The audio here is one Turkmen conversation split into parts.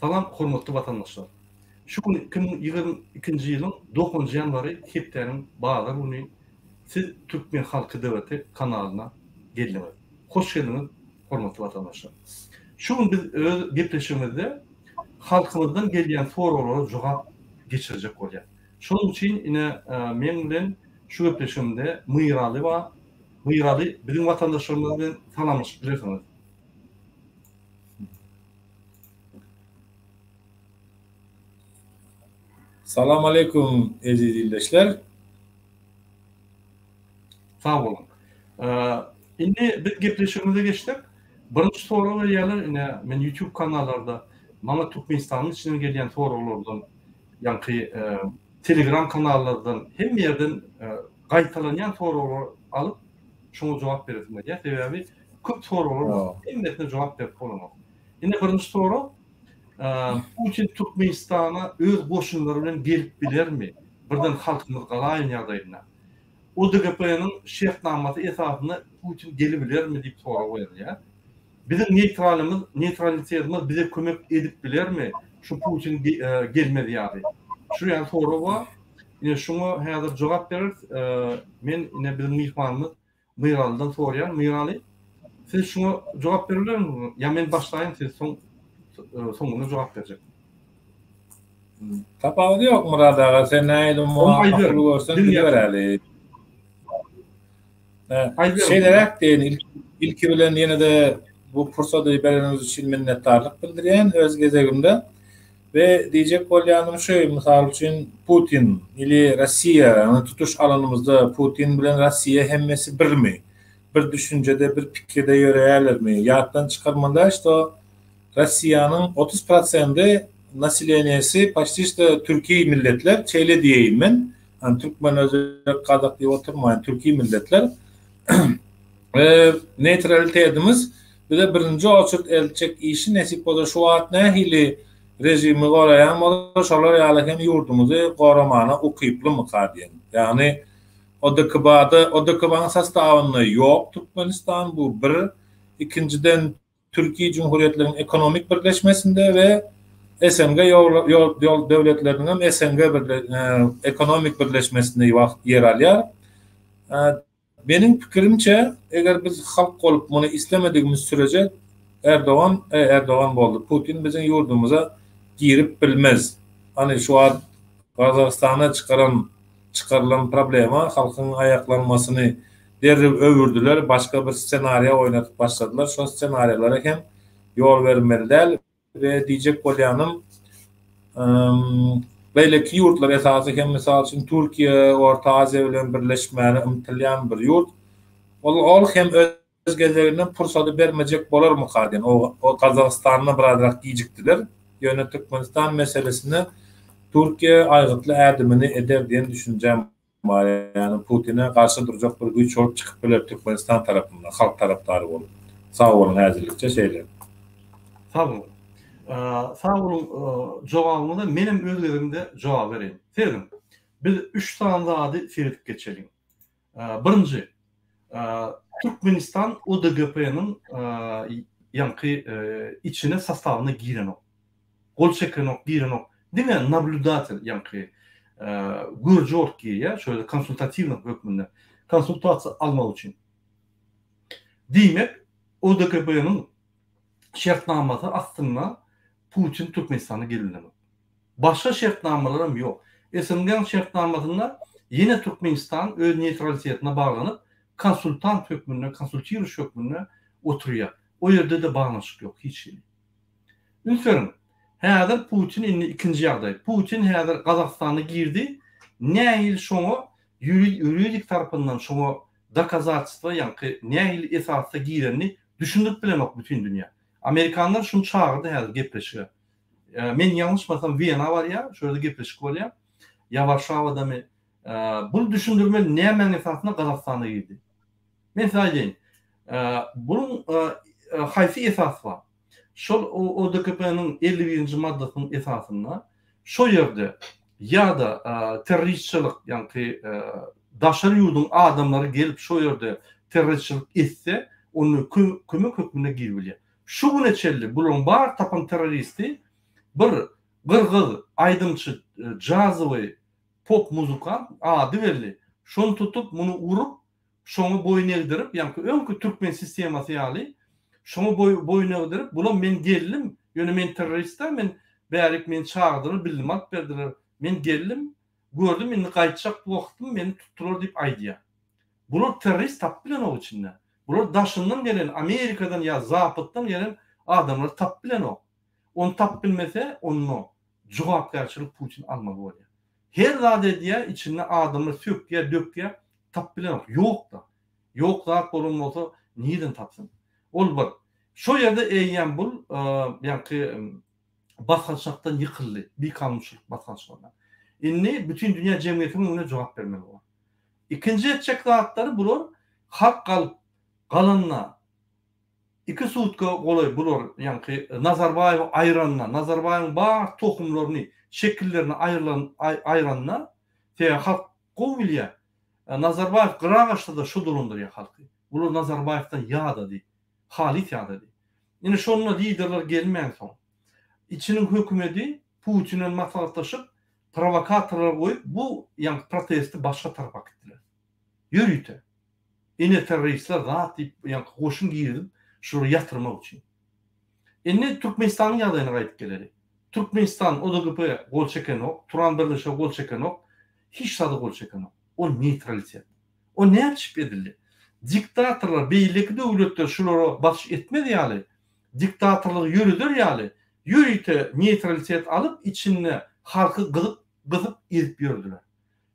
Salam hormatly watandaşlar. Şu gün 2022-nji ýylyň dokuzynjy ýanwary hepdäniň bazar güni siz Türkmen Halky DVT kanalyna geldiňiz. Hoş geldiňiz hormatly watandaşlar. Şu gün biz öz gepleşigimizde halkymyzdan gelýän soraglara jogap geçirjek bolýas. Şonuň üçin ine meň bilen şu gepleşigimde Myraly bar. Myraly biziň watandaşlarymyz bilen salamlaşyp bilersiňiz. Salam aleýkum eziz ildeşler. Sag boluň. Indi biz gepleşigimize geçsek, birinji sorag berýärler, ine men YouTube kanallarda maňa Türkmenistanyň içinden gelýän soraglardan, ýaňky Telegram kanallardan hemme ýerden gaýtalanýan soraglary alyp şoňa jogap beresim gelýär. Sebäbi köp soraglar bar. Hemmesine jogap berip bolanok. Ine birinji sorag, Putin Türkmenistana öz goşunlary bilen gelip bilermi? Birden halkymyz galaýan ýagdaýynda. ODGP-niň şertnamasy esasynda Putin gelibilermi diýip sorag berilýär. Biziň neýtralymyz, neýtralitetimiz bize kömek edip bilermi şu Putin gelmez ýaly? Şu ýaly sorag bar. Ine şuňa häzir jogap bereris. Men ine biziň myhmanymyz Myralydan soraýan. Myraly, siz şuňa jogap berip bilermiňiz? Ýa men başlaýyn, siz soň soňunda jogap berjek. Tapawudy ýok Myrat aga, sen nähili makul görseň gidiberäli. Şeýleräk diýen, ilki bilen ýene-de bu pursady bereniňiz üçin minnetdarlyk bildirýän öz gezegimde. We diýjek bolýanym şu, mysal üçin Putin ili Rossiýa, ýagny tutuş alanymyzda Putin bilen Rossiýa hemmesi birmi? Bir düşünjede, bir pikirde ýöreýärlermi? Ýatdan çykarmaly däl, şto Rossiýanyň 30 prosendi naseleniýesi почти şto türki milletler, şeýle diýeýin men. Hani türkmen, özbek, gazak diýip oturmaýyn, türki milletler. We neýtralitetimiz bize birinji oçurt eltjek işi nesip bolsa şu wagt nähili režimi goraýan bolsa şolar ýaly hem ýurdumyzy goramana ukyplymyka diýen. Ýagny ODKB-da ODKB-nyň sostawynda ýok Türkmenistan bu bir. Ikinjiden Türki Jumhuriýetleriň Ekonomik Birleşmesinde we SNG döwletleriniň hem SNG Ekonomik Birleşmesinde ýer alýar. Meniň pikirimçe, eger biz halk bolup muny islemedigimiz süreje Erdogan, e, Erdogan boldy, Putin biziň ýurdumyza girip bilmez. Hany şu wagt Gazagystana çykaran, çykarylan problema halkyň aýaklanmasyny derrew öwürdiler, başga bir ssenariýa oýnadyp başladylar. Şo ssenariýalara hem ýol bermeli däl. We diýjek bolýanym, beýleki ýurtlar esasy hem mysal üçin Türkiýe Orta Aziýa bilen birleşmäne ymtylýan bir ýurt. Ol ol hem öz gezeginde pursady bermejek bolarmyka diýen. O Gazagystanda birazrak gijikdiler. Ýöne Türkmenistan meselesinde Türkiýe aýgytly ädimini eder diýen düşünjäm bar. Ýagny Putine garşy durjak bir güýç bolup çykyp biler Türkmenistan tarapyndan, halk tarapdary bolup. Sag boluň häzirlikçe şeýle. Sag boluň. Sag boluň jogabyňyza menem öz gezegimde jogap bereýin. Serediň. Biz üç sany zady seredip geçeliň. Birinji, Türkmenistan ODGP-niň ýaňky içine sostawyna girenok. Gol çekenok, girenok. Diňe nablýudatel, ýaňky görüji bolup girýär, şo ýerde konsultatiwnyý hökmünde, konsultasiýa almak üçin. Diýmek, ODGP-niň şertnamasy astynda Putin Türkmenistana gelinenok. Başga şertnamalaram ýok. SNG-niň şertnamasynda ýene Türkmenistan öz neýtralitetine baglanyp, konsultant hökmünde, konsultiruş hökmünde oturýar. O ýerde-de baglanyşyk ýok hiç hili. Üns beriň, häzir Putin indi ikinji ýagdaý. Putin häzir Gazagystana girdi, nähili şoňa ýuridik tarapyndan şoňa dokazatstwo ýaňky nähili esasda girenini düşündirip bilenok bütin dünýä. Amerikanlar şuny çagyrdy häzir gepleşige. Men ýalňyşmasam Wena barýar, şo ýerde gepleşik bolýar. Ýa Warşawadamy? Bul düşündirmeli nämäň esasynda Gazagystana girdi. Men size aýdaýyn. Bunuň haýsy esas bar? Şol ODKP-niň 51-nji maddasynyň esasynda şo ýerde ýa-da terroristçilik, ýaňky daşary ýurduň adamlary gelip şo ýerde terroristçilik etse, onda kömek hökmünde giribilýär. Şu güne çenli bularyň bar tapan terroristi. Bir gyrgyz aýdymçy jazowy pop muzykant ady belli. Şony tutup muny urup şoňa boýun egdirip ýaňky öňki türkmen sistemasy ýaly şoňa boýun egdirip bulam men geldim ýöne men terrorist däl men bärik meni çagyrdylar bildim alyp berdiler men geldim gördüm indi gaýtjak wagtym meni tutdular diýip aýdýar. Bular terrorist tapyp bilenok içinde. Bular daşyndan gelen Amerikadan ýa zapatdan gelen adamlary tapyp bilenok. Ony tapyp bilmese onda jogapkärçilik Putin almaly bolýar. Her zat edýär içinde adamlar sökýär dökýär tapyp bilenok. Ýok-da. Ýok zat bolan bolsa nirden tapsyn. Ol bir. Şo ýerde eýýäm bul ýaňky basgançakdan ýykyldy. Bikanunçylyk basgançagyndan. Indi bütin dünýä jemgyýetiniň öňünde jogap bermeli bolar. Ikinji etjek zatlary bular halk galyp galanda iki sutka golaý bular ýaňky Nazarbaýewi aýranda Nazarbaýewiň bar tohumlaryny şekillerini aýrylan aýranda sebäbi halk gowy bilýär Nazarbaýew gyra gaçsada şo dolandyrýar halky bular Nazarbaýewden ýadady halys ýadady ine şonda liderler gelmänsoň içiniň hökümedi Putin bilen maslahatlaşyp Prowokatorlar goýup bu ýaňky protesti başga tarapa akitdiler. Ýörite. Ine terroristler zat diýip ýaňky goşun girizip şulary ýatyrmak üçin. Indi Türkmenistanyň ýagdaýyna gaýdyp geleli. Türkmenistan ODGP gol çekenok, Turan birleşige gol çekenok, hiç zada gol çekenok. Ol neýtralitet. O näçip edildi? Diktatorlar beýleki döwletler şulara basyş etmez ýaly diktatorlygy ýöreder ýaly ýörite neýtralitet alyp içinde halky gyzyp gysyp ezip ýördüler.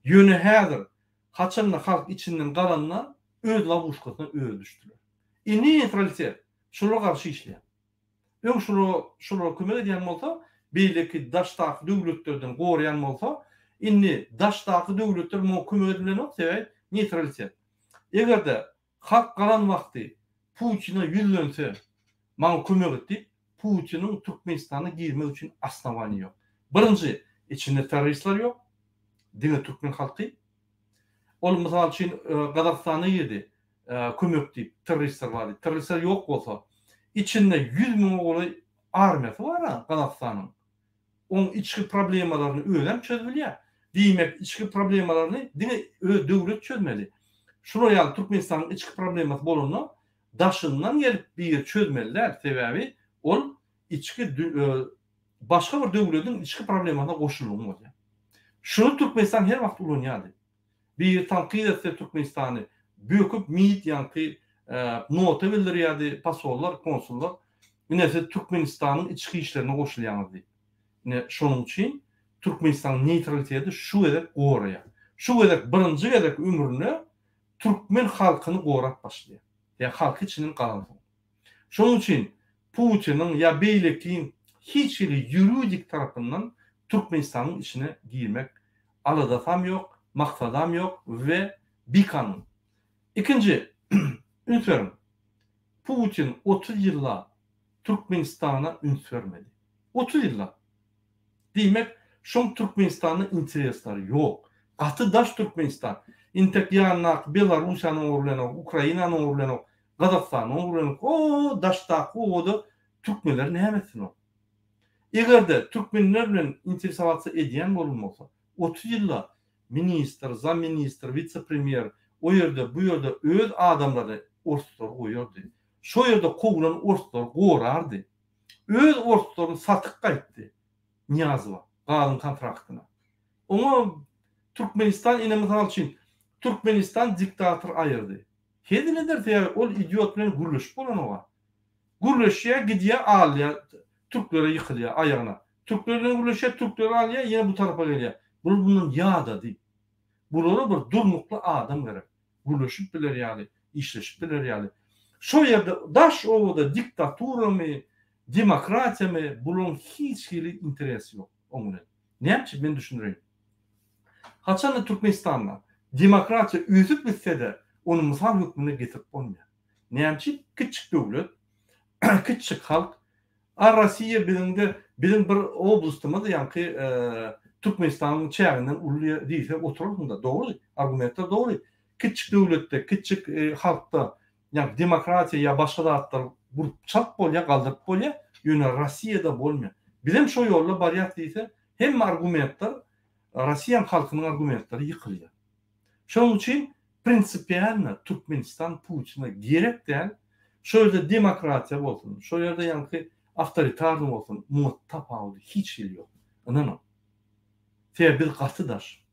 Ýöne häzir haçanda halk içinden galanda öz lowuşkasyna özi düşdüler. Indi neýtralitet şulara garşy işleýär. Öň şulara şulara kömek edýän bolsa beýleki daşdaky döwletlerden goraýan bolsa indi daşdaky döwletler muňa kömek edip bilenok sebäbi neýtralitet. Egerde Halk galan wagty Putine ýüzlense, maňa kömek et diýip, Putiniň Türkmenistana girmek üçin osnowaniý ýok. Birinji, içinde terroristler ýok, diňe türkmen halky. Ol mysal üçin Gazagystana girdi, kömek diýip, terroristler bar diýip. Terroristler ýok bolsa, içinde 100 müňe golaý armiýasy bar-a Gazagystanyň. Oň içki problemalaryny özem çözüp bilýär. Diýmek, içki problemalaryny diňe öz döwlet çözmeli. Şular ýaly Türkmenistanyň içki problemasy bolanda daşyndan gelip biri çözmeli däl. Sebäbi ol içki başga bir döwlediň içki problemasyna goşuldygyň bolýar. Şuny Türkmenistan her wagt ulanýardy. Biri tankyt etse Türkmenistany böküp MİT ýaňky nota bildirýärdi posollar, konsullar. Ine siz Türkmenistanyň içki işlerine goşulýaňyz diýip. Ine şonuň üçin Türkmenistanyň neýtraliteti şu gezek goraýar. Şu gezek birinji gezek ömründe türkmen halkyny gorap başlaýar. Ýa halky içinden galansoň. Şonuň üçin Putiniň ýa beýlekiň hiç hili ýuridik tarapyndan Türkmenistanyň içine girmek aladasam ýok, maksadam ýok we bikanun. Ikinji, üns beriň, Putin 30 ýyllap Türkmenistana üns bermedi. 30 ýyllap. Diýmek, şoň Türkmenistanda interesleri ýok. Gaty daş Türkmenistan. Intek ýanyndaky Belarussiýany oňurlanok, Ukrainany oňurlanok, Gazagystany oňurlanok. O daşdaky obada türkmenler näme etsin ol? Eger-de türkmenler bilen interesowatsa edýän bolunmasa, 30 ýylda ministr, zamministr, wise-premýer o ýerde, bu ýerde öz adamlaryny, orslary goýardy. Şo ýerde kowlan orslary gorardy. Öz orslaryny satyp gaýtdy Nyýazowa gazyň kontraktyna. Oňa Türkmenistan ine mysal üçin Türkmenistan diktator aýyrdy. Hezil eder sebäbi ol idiot bilen gürleşip bolanoga. Gürleşýär gidýär alýar türklere ýykylýar aýagyna. Türkler bilen gürleşýär türkleri alýar ýene bu tarapa gelýär. Bular bundan ýadady. Bulara bir durnukly adam gerek. Gürleşip biler ýaly, işleşip biler ýaly. Şo ýerde daş obada diktaturamy, demokratiýamy bularyň hiç hili interesi ýok oň bilen. Näme üçin men düşündireýin. Haçanda Türkmenistanda demokratiýa ösüp gitse-de ony mysal hökmünde getirip bolmaýar. Näme üçin? Kiçjik döwlet, kiçjik halk, a Rossiýa biziňde biziň bir oblastymyz ýaňky Türkmenistanyň çäginden uly diýse oturarsyňda. Dogry, argumentler dogry. Kiçjik döwletde, kiçjik halkda ýaňky demokratiýa ýa başga zatlar gurup çalt bolýar, galdyryp bolýar, ýöne Rossiýada bolmaýar. Bizem şo ýolda barýas diýse, hemme argumentler, Rossiýanyň halkynyň argumentleri ýykylýar. Şonuň üçin prinsipialno Türkmenistan Putine gerek däl, şo ýerde demokratiýa bolsun, şo ýerde ýaňky awtoritarny bolsun, muňa tapawudy hiç hili ýok. Ynanyň. Sebäbi biz gaty daş.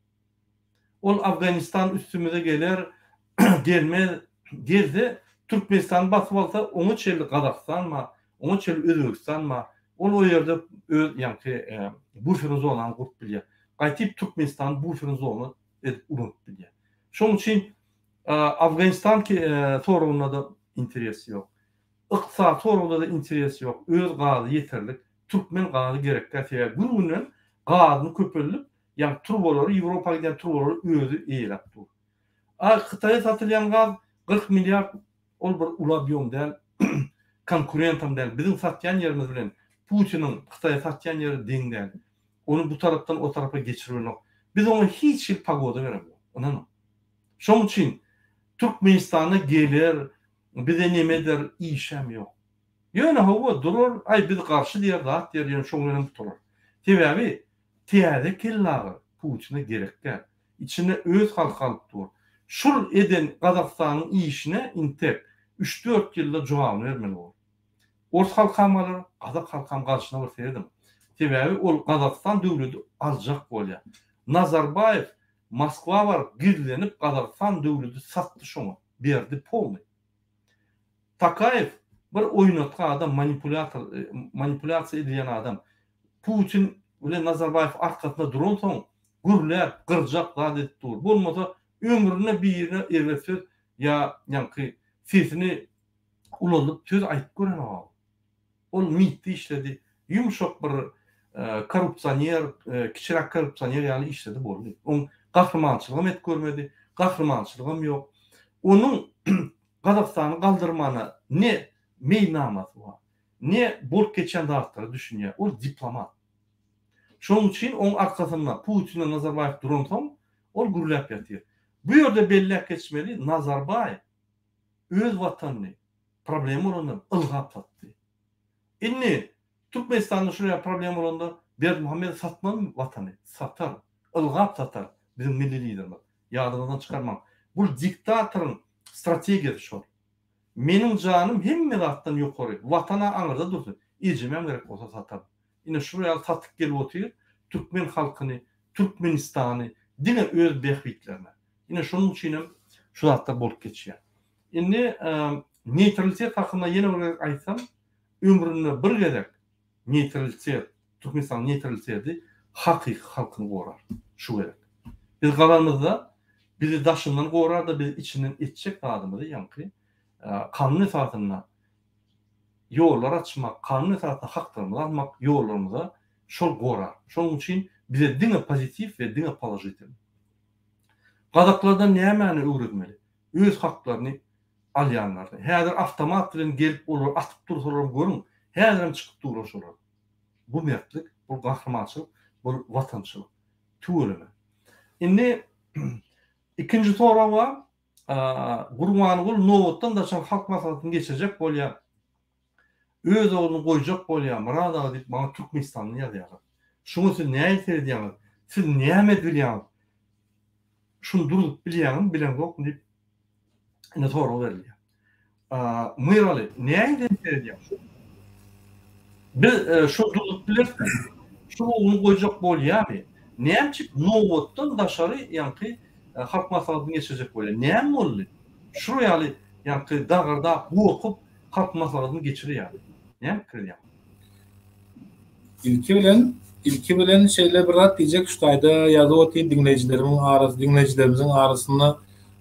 Ol Afganistan üstümize geler, gelmez, gelse Türkmenistany basyp alsa oňa çenli Gazagystan bar, oňa çenli Özbegistan bar. Ol o ýerde öz ýaňky buferny zonany gurup bilýär. Gaýtyp Türkmenistany buferny zona edip ulanyp bilýär. Şonuň üçin Afganistan soragynda-da interes ýok. Ykdysady soragda-da interes ýok. Öz gazy ýeterlik. Türkmen gazy gerek däl. Sebäbi gün-günden gazyny köpeldip, ýagny turbalary, Ýewropa gidýän turbalary özi eýeläp dur. A Hytaýa satylýan gaz 40 milliard ol bir uly obýom däl, konkurentam däl. Biziň satýan ýerimiz bilen Putiniň Hytaýa satýan ýeri deň däl. Ony bu tarapdan o tarapa geçiribenok. Biz oňa hiç hili pagoda beremzok. Ynanyň. Şoň üçin Türkmenistana geler, bize neme eder işem ýok. Ýöne hawa durar, aý biz garşy diýer, zat diýer, ýöne şoň bilenem gutarar. Sebäbi täze kellagyr Putine gerek däl. Içinde öz halky alyp dur. Şul eden Gazagystanyň işine intek üç-dört ýylda jogabyny bermeli bolar. Ors halkam galar, gazak halkam galyşyna bir serediň. Sebäbi ol Gazagystan döwledi aljak bolýar. Nazarbaýew Moskwa baryp gizlenip Gazagystan döwledi satdy şoňa. Berdi polny. Tokaýew bir oýnatgy adam manipulýator manipulýasiýa edilýän adam. Putin bilen Nazarbaýew arkasynda duransoň gürläp gyrjak zat edip dur. Bolmasa ömründe birine erbet söz ýa ýaňky sesini ulaldyp söz aýdyp görenok. Ol MIT-de işledi. Ýumşak bir korrupsioner, kiçiräk korrupsioner ýaly işledi boldy. Oň gahrymançylygam edip görmedi. Gahrymançylygam ýok. Onuň Gazagystany galdyrmana ne meýilnamasy bar, ne bolup geçýän zatlara düşünýär. Ol diplomat. Şonuň üçin oň arkasynda Putin we Nazarbaýew duransoň, ol gürläp ýatyr. Bu ýerde belläp geçmeli, Nazarbaýew öz watanyny problema bolanda ylgap satdy. Indi Türkmenistanda şular ýaly problema bolanda Berdimuhamedow satmazmy watany? Satar. Ylgap satar biziň milli liderimiz. Ýadyňyzdan çykarmaň. Bul diktatoryň strategiýasy şol. Meniň janym hemme zatdan ýokary. Watan-a aňyrda dursun. Ejemem gerek bolsa sataryn. Ine şular ýaly satyp gelip otyr türkmen halkyny, Türkmenistany diňe öz bähbitlerine. Ine şonuň üçinem şu zatlar bolup geçýär. Indi neýtralitet hakynda ýene bir gezek aýtsam, ömründe bir gezek neýtralitet, Türkmenistanyň neýtraliteti hakyky halkyny gorar. Şu gezek. Biz galanymyzda bizi daşyndan gorar-da biz içinden etjek zadymyzy ýaňky kanun esasynda ýollar açmak, kanun esasynda haklarymyzy almak ýollarymyza şol gorar. Şonuň üçin bize diňe pozitiw we diňe položitel. Gazaklardan nämäni öwrenmeli? Öz haklaryny alýanlaryny. Häzir awtomat bilen gelip olary atyp dursalaram görüň, häzirem çykyp durlar şolar. Bu mertlik, bu gahrymançylyk, bu watançylyk. Tüweleme. Indi ikinji sorag bar. Gurbanguly nobatdan daşary halk maslahatyny geçirjek bolýar. Öz ogluny goýjak bolýar Myrat aga diýip maňa Türkmenistandan ýazýarlar. Şuňa siz nähili seredýäňiz? Siz näme bilýäňiz? Şuny durzup bilýäňizmi, bileňzokmy diýip ine sorag berilýär. Myraly, nähili seredýäň? Biz şo durzup bilerismi? Şu ogluny goýjak bolýarmy? Näme üçin nobatdan daşary ýaňky halk maslahatyny geçirjek bolýar? Näme boldy? Şular ýaly ýaňky dagyrdap, gorkup Halk maslahatyny geçirýär. Näme pikir edýäň? Ilki bilen, ilki bilen şeýle bir zat diýjek, şu taýda ýazyp otyr diňleýjilerimiň arasy, diňleýjilerimiziň arasynda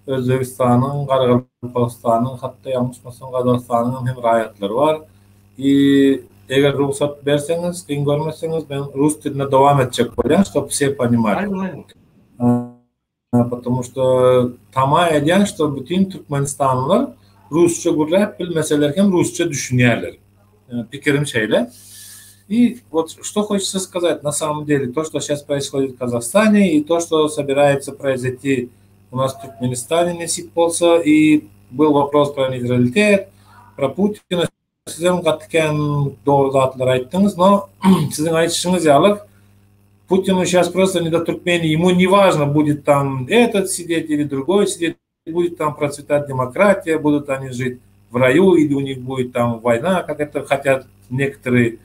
Özbegistanyň, Garagalpagystanyň, hatda ýalňyşmasam Gazagystanyň hem raýatlary bar. I eger rugsat berseňiz, kyn görmeseňiz, men rus dilinde dowam etjek bolýan, ştob wse ponimali. Aýdyň, aýdyň. Потому что tama edýän, что bütin türkmenistanlylar rusça gürläp bilmeseler hem rusça düşünýärler. Pikirim şeýle. И вот что хочется сказать на самом деле, то, что сейчас происходит в Казахстане, и то, что собирается произойти у нас в Туркменистане, nesip bolsa, и был вопрос про нейтралитет, про Путина. Sizem gaty kän dogry zatlar aýtdyňyz, no siziň aýdyşyňyz ýaly Putinu сейчас просто не до Туркмении, ему не важно, будет там этот сидеть или другой сидеть, будет там процветать демократия, будут они жить в раю или у них будет там война, как это хотят некоторые.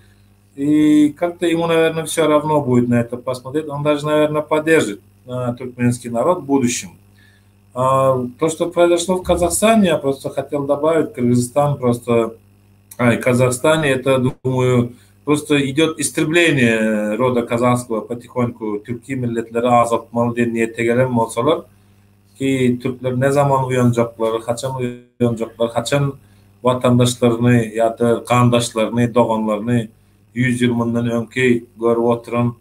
И как-то ему, наверное, все равно будет на это посмотреть. Он даже, наверное, поддержит туркменский народ в будущем. А, то, что произошло в Казахстане, я просто хотел добавить, Кыргызстан просто, а, Казахстане, это, думаю, просто идет истребление рода казахского потихоньку. Türki milletleri azaltmaly diýen niýete gelen bolsalar, ki türkler ne zaman uýanjaklar, haçan uýanjaklar, haçan watandaşlaryny ýa-da gandaşlaryny, doganlaryny 100 ýyl mundan öňki görüp oturan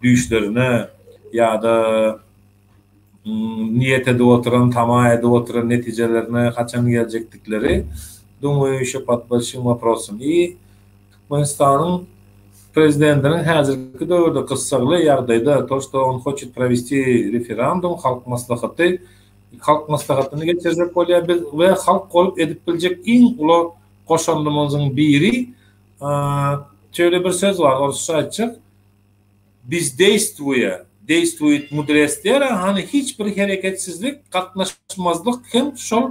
düýşlerine ýa-da niýet edip oturan, tama edip oturan netijelerine haçan geljekdikleri, думаю, еще под большим вопросом. И Türkmenistanyň prezidentiniň häzirki döwürde gyssagly ýagdaýda то, что он хочет провести referendum, halk maslahaty, halk maslahatyny geçirjek bolýar biz we halk bolup edip biljek iň uly goşandymyzyň biri şeýle bir söz bar, orsça aýtjak, Бездействуя, действует мудрец diýer, hany hiç bir hereketsizlik, gatnaşmazlyk hem şol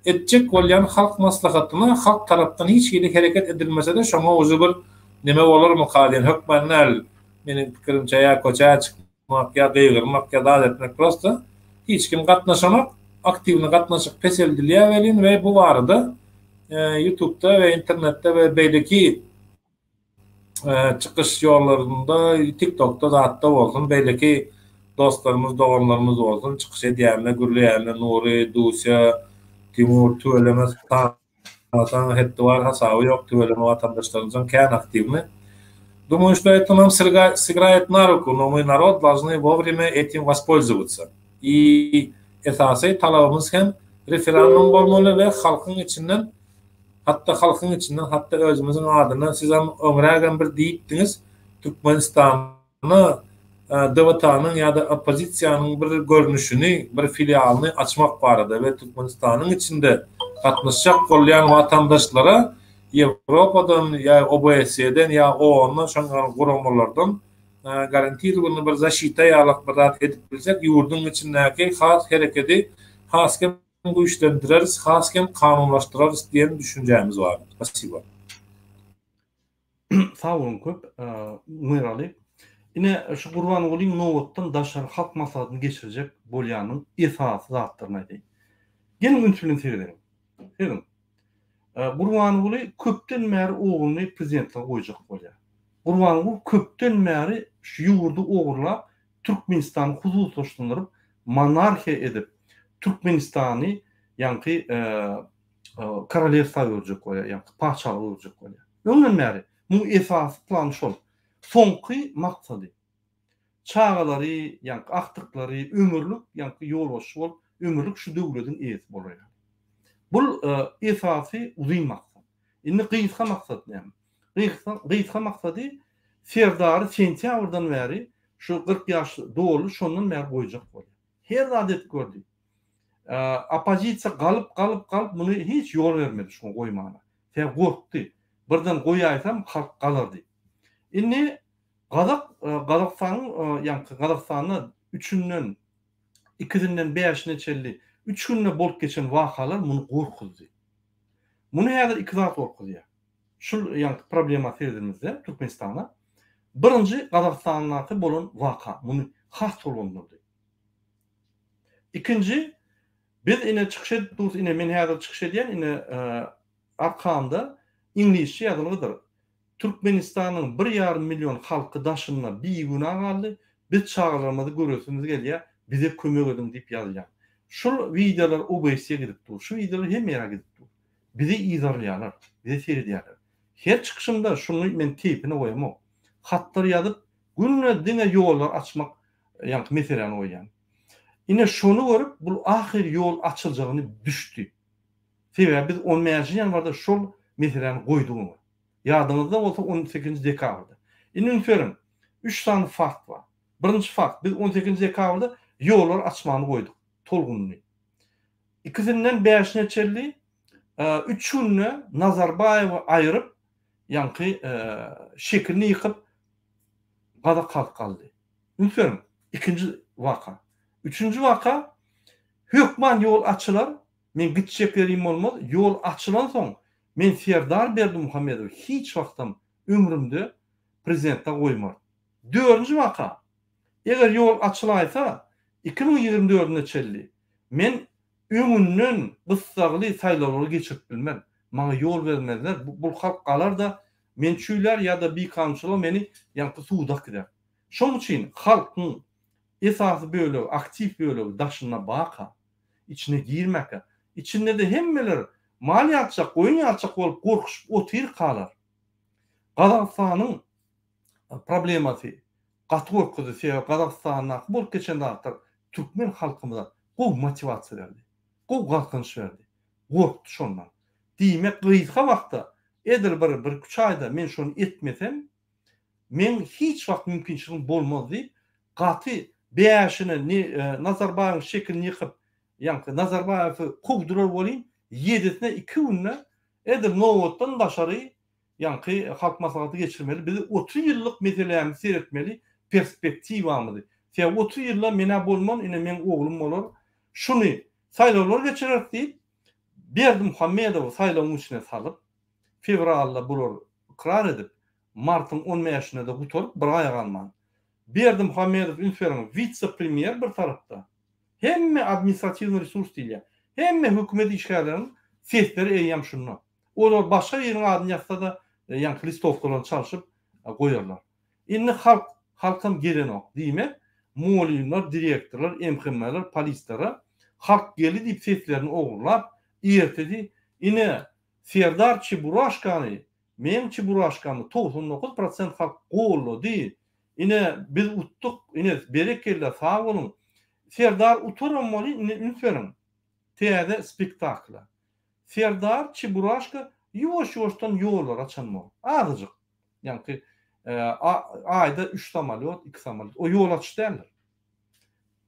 etjek bolýan halk maslahatyna halk tarapdan hiç hili hereket edilmese-de şoňa uje bir neme bolarmyka diýen hökman däl meniň pikirimçe ýa köçä çykmak ýa gygyrmak ýa zat etmek prosta hiç kim gatnaşanok aktiwny gatnaşyk peseldilýär welin we bu barada ýutubda we internetde we beýleki çykyş ýollarynda TikTokda zatda bolsun beýleki dostlarymyz doganlarymyz bolsun çykyş edýände gürleýände Nury, Dusýa, Timur tüweleme sanasaň hetdi bar hasaby ýok tüweleme watandaşlarymyzam kän aktiwny. Думаю, что это нам сыграет на руку, но мы народ должны вовремя этим воспользоваться. И esasy talabymyz hem referendum bolmaly we halkyň içinden Hatda halkyň içinden, hatda özümiziň adyndan sizem öňrägem bir diýipdiňiz, Türkmenistanda DWT-nyň ýa-da oppozisiýanyň bir görnüşini, bir filialyny açmak barada we Türkmenistanyň içinde gatnaşjak bolýan watandaşlara Ýewropadan ýa OBSE-den ýa OON-dan şoň ýaly guramalardan garantirowanyý bir zaşita ýalak bir zat edip bilsek ýurduň içindäki has herekedi has hem güýçlendireris, has hem kanunlaşdyrarys diýen düşünjämiz bar. Spasibo. Sag boluň köp, Myraly. Ine, şu Gurbangulyň nobatdan daşary halk maslahatyny geçirjek bolýanyň esasy zatlaryny aýdaýyn. Geliň üns bilen seredeliň. Serediň. Gurbanguly köpden bäri ogluny prezidentlige goýjak bolýar. Gurbanguly köpden bäri şu ýurdy ogurlap, Türkmenistany hususlaşdyryp, monarhiýa edip, Türkmenistany ýaňky korolewstwa öwürjek bolýar, ýaňky patyşalyga öwürjek bolýar. Öňden bäri muň esasy plany şol. Soňky maksady çagalary, ýaňky agtyklary ömürlik ýaňky ýolbaşçy bolup, ömürlik şu döwlediň eýesi bolar ýaly. Bul esasy uzyn maksat. Indi gysga maksat näme? Gysga gysga maksady Serdary sentýabrdan bäri şu 40 ýaş doly şondan bäri goýjak bolýar. Her zat edip gördi. Oppozisiýa galyp galyp galyp muny hiç ýol bermedi şuňa goýmana. Sebäbi gorkdy. Birden goýaýsam halk galar diýip. Indi Gazak Gazagystanyň ýaňky Gazagystanda üçünden ikisinden bäşine çenli üç günde bolup geçen wakalar muny gorkuzdy. Muny häzir iki zat gorkuzýar. Şul ýaňky problema seredenimizde Türkmenistana birinji Gazagystandaky bolan waka muny has tolgundyrdy. Ikinji biz ine çykyş edip durus ine men häzir çykyş edýän ine arkamda iňlisçe ýazylgydyr. Türkmenistanyň bir ýarym million halky daşynda bigünä galdy, biz çagalarymyzy göresimiz gelýär, bize kömek ediň diýip ýazýan. Şul wideolar OBSE gidip dur, şu wideolar hemme ýere gidip dur. Bizi yzarlaýarlar, bize seredýärler. Her çykyşymda şuny men keýpine goýamok. Hatlar ýazyp, günde diňe ýollar açmak ýaňky meseläni goýýan. Ine şony görüp bul ahyry ýol açyljagyny düşdi. Sebäbi biz on bäşinji ýanwarda şol meseläni goýduk oňa. Ýadyňyzda bolsa on sekizinji dekabrda. Indi üns beriň, üç sany fakt bar. Birinji fakt, biz on sekizinji dekabrda ýollary açmany goýduk, tolgundy. Ikisinden bäşine çenli üç günde Nazarbaýewi aýryp, Ýaňky şekilini ýykyp gazak halky galdy. Üns beriň, ikinji waka. Üçünji waka, hökman ýol açylar, men gitjek ýerim bolmaz, ýol açylansoň men Serdar Berdimuhamedowy hiç wagtam ömrümde prezidentde goýmaryn. Dördünji waka, eger ýol açylaýsa, 2024-ne çenli men Öňünden gyssagly saýlawlary geçirip bilmen. Maňa ýol bermezler. Bul halk galar-da, meni çüýlär ýa-da bikanunçylyga meni ýaňky suda äkider. Şoň üçin halkyň esasy bölegi, aktiw bölegi daşynda baka, içine girmäkä. Içinde-de hemmeler mal ýatjak, goýun ýatjak bolup gorkuşyp otyrkalar. Gazagystanyň problemasy gaty gorkuzdy, sebäbi Gazagystandaky bolup geçen zatlar türkmen halkymyza gowy motiwasiýa berdi, gowy galkynyş berdi. Gorkdy şondan. Diýmek gysga wagtda, edil bir birküç aýda men şony etmesem, meň hiç wagt mümkinçiligim bolmaz diýip, gaty bäşine Nazarbaýewiň şekilini ýykyp, ýaňky Nazarbaýewi kowdular welin, ýedisine iki günde edil nobatdan daşary Ýaňky Halk Maslahaty geçirmeli, biz 30 ýyllyk meselämizi seretmeli, perspektiwamyzy. Sebäbi 30 ýylda men-ä bolman, ine meň oglum bolar. Şuny saýlawlar geçireris diýip, Berdimuhamedowy saýlawyň içine salyp, fewralda bular ykrar edip, martyň on bäşinde-de gutaryp, bir aýa galman. Berdimuhamedow üns beriň, wise-premýer bir tarapda, hemme administratiwnyý resurs diýilýär, hemme hökümet işgärleriniň sesleri eýýäm şunda. Olar başga biriniň adyny ýazsa-da, ýaňky listowkalaryny çalşyp goýarlar. Indi halk, halkam gelenok. Diýmek, mugallymlar, direktorlar, MHM-ler, polislere halk geldi diýip seslerini ogurlap, ertesi ine, Serdar Çeburaşkany, meň Çeburaşkamy 99 prosent halk gollady, ine, biz utduk, ine, berekella, sag boluň. Serdar utaram welin, indi üns beriň, täze spektakla. Serdar Çeburaşka ýuwaş-ýuwaşdan ýollary açan bor. Azajyk. Ýaňky aýda üç samolýot, iki samolýot. O ýol açyş däldir.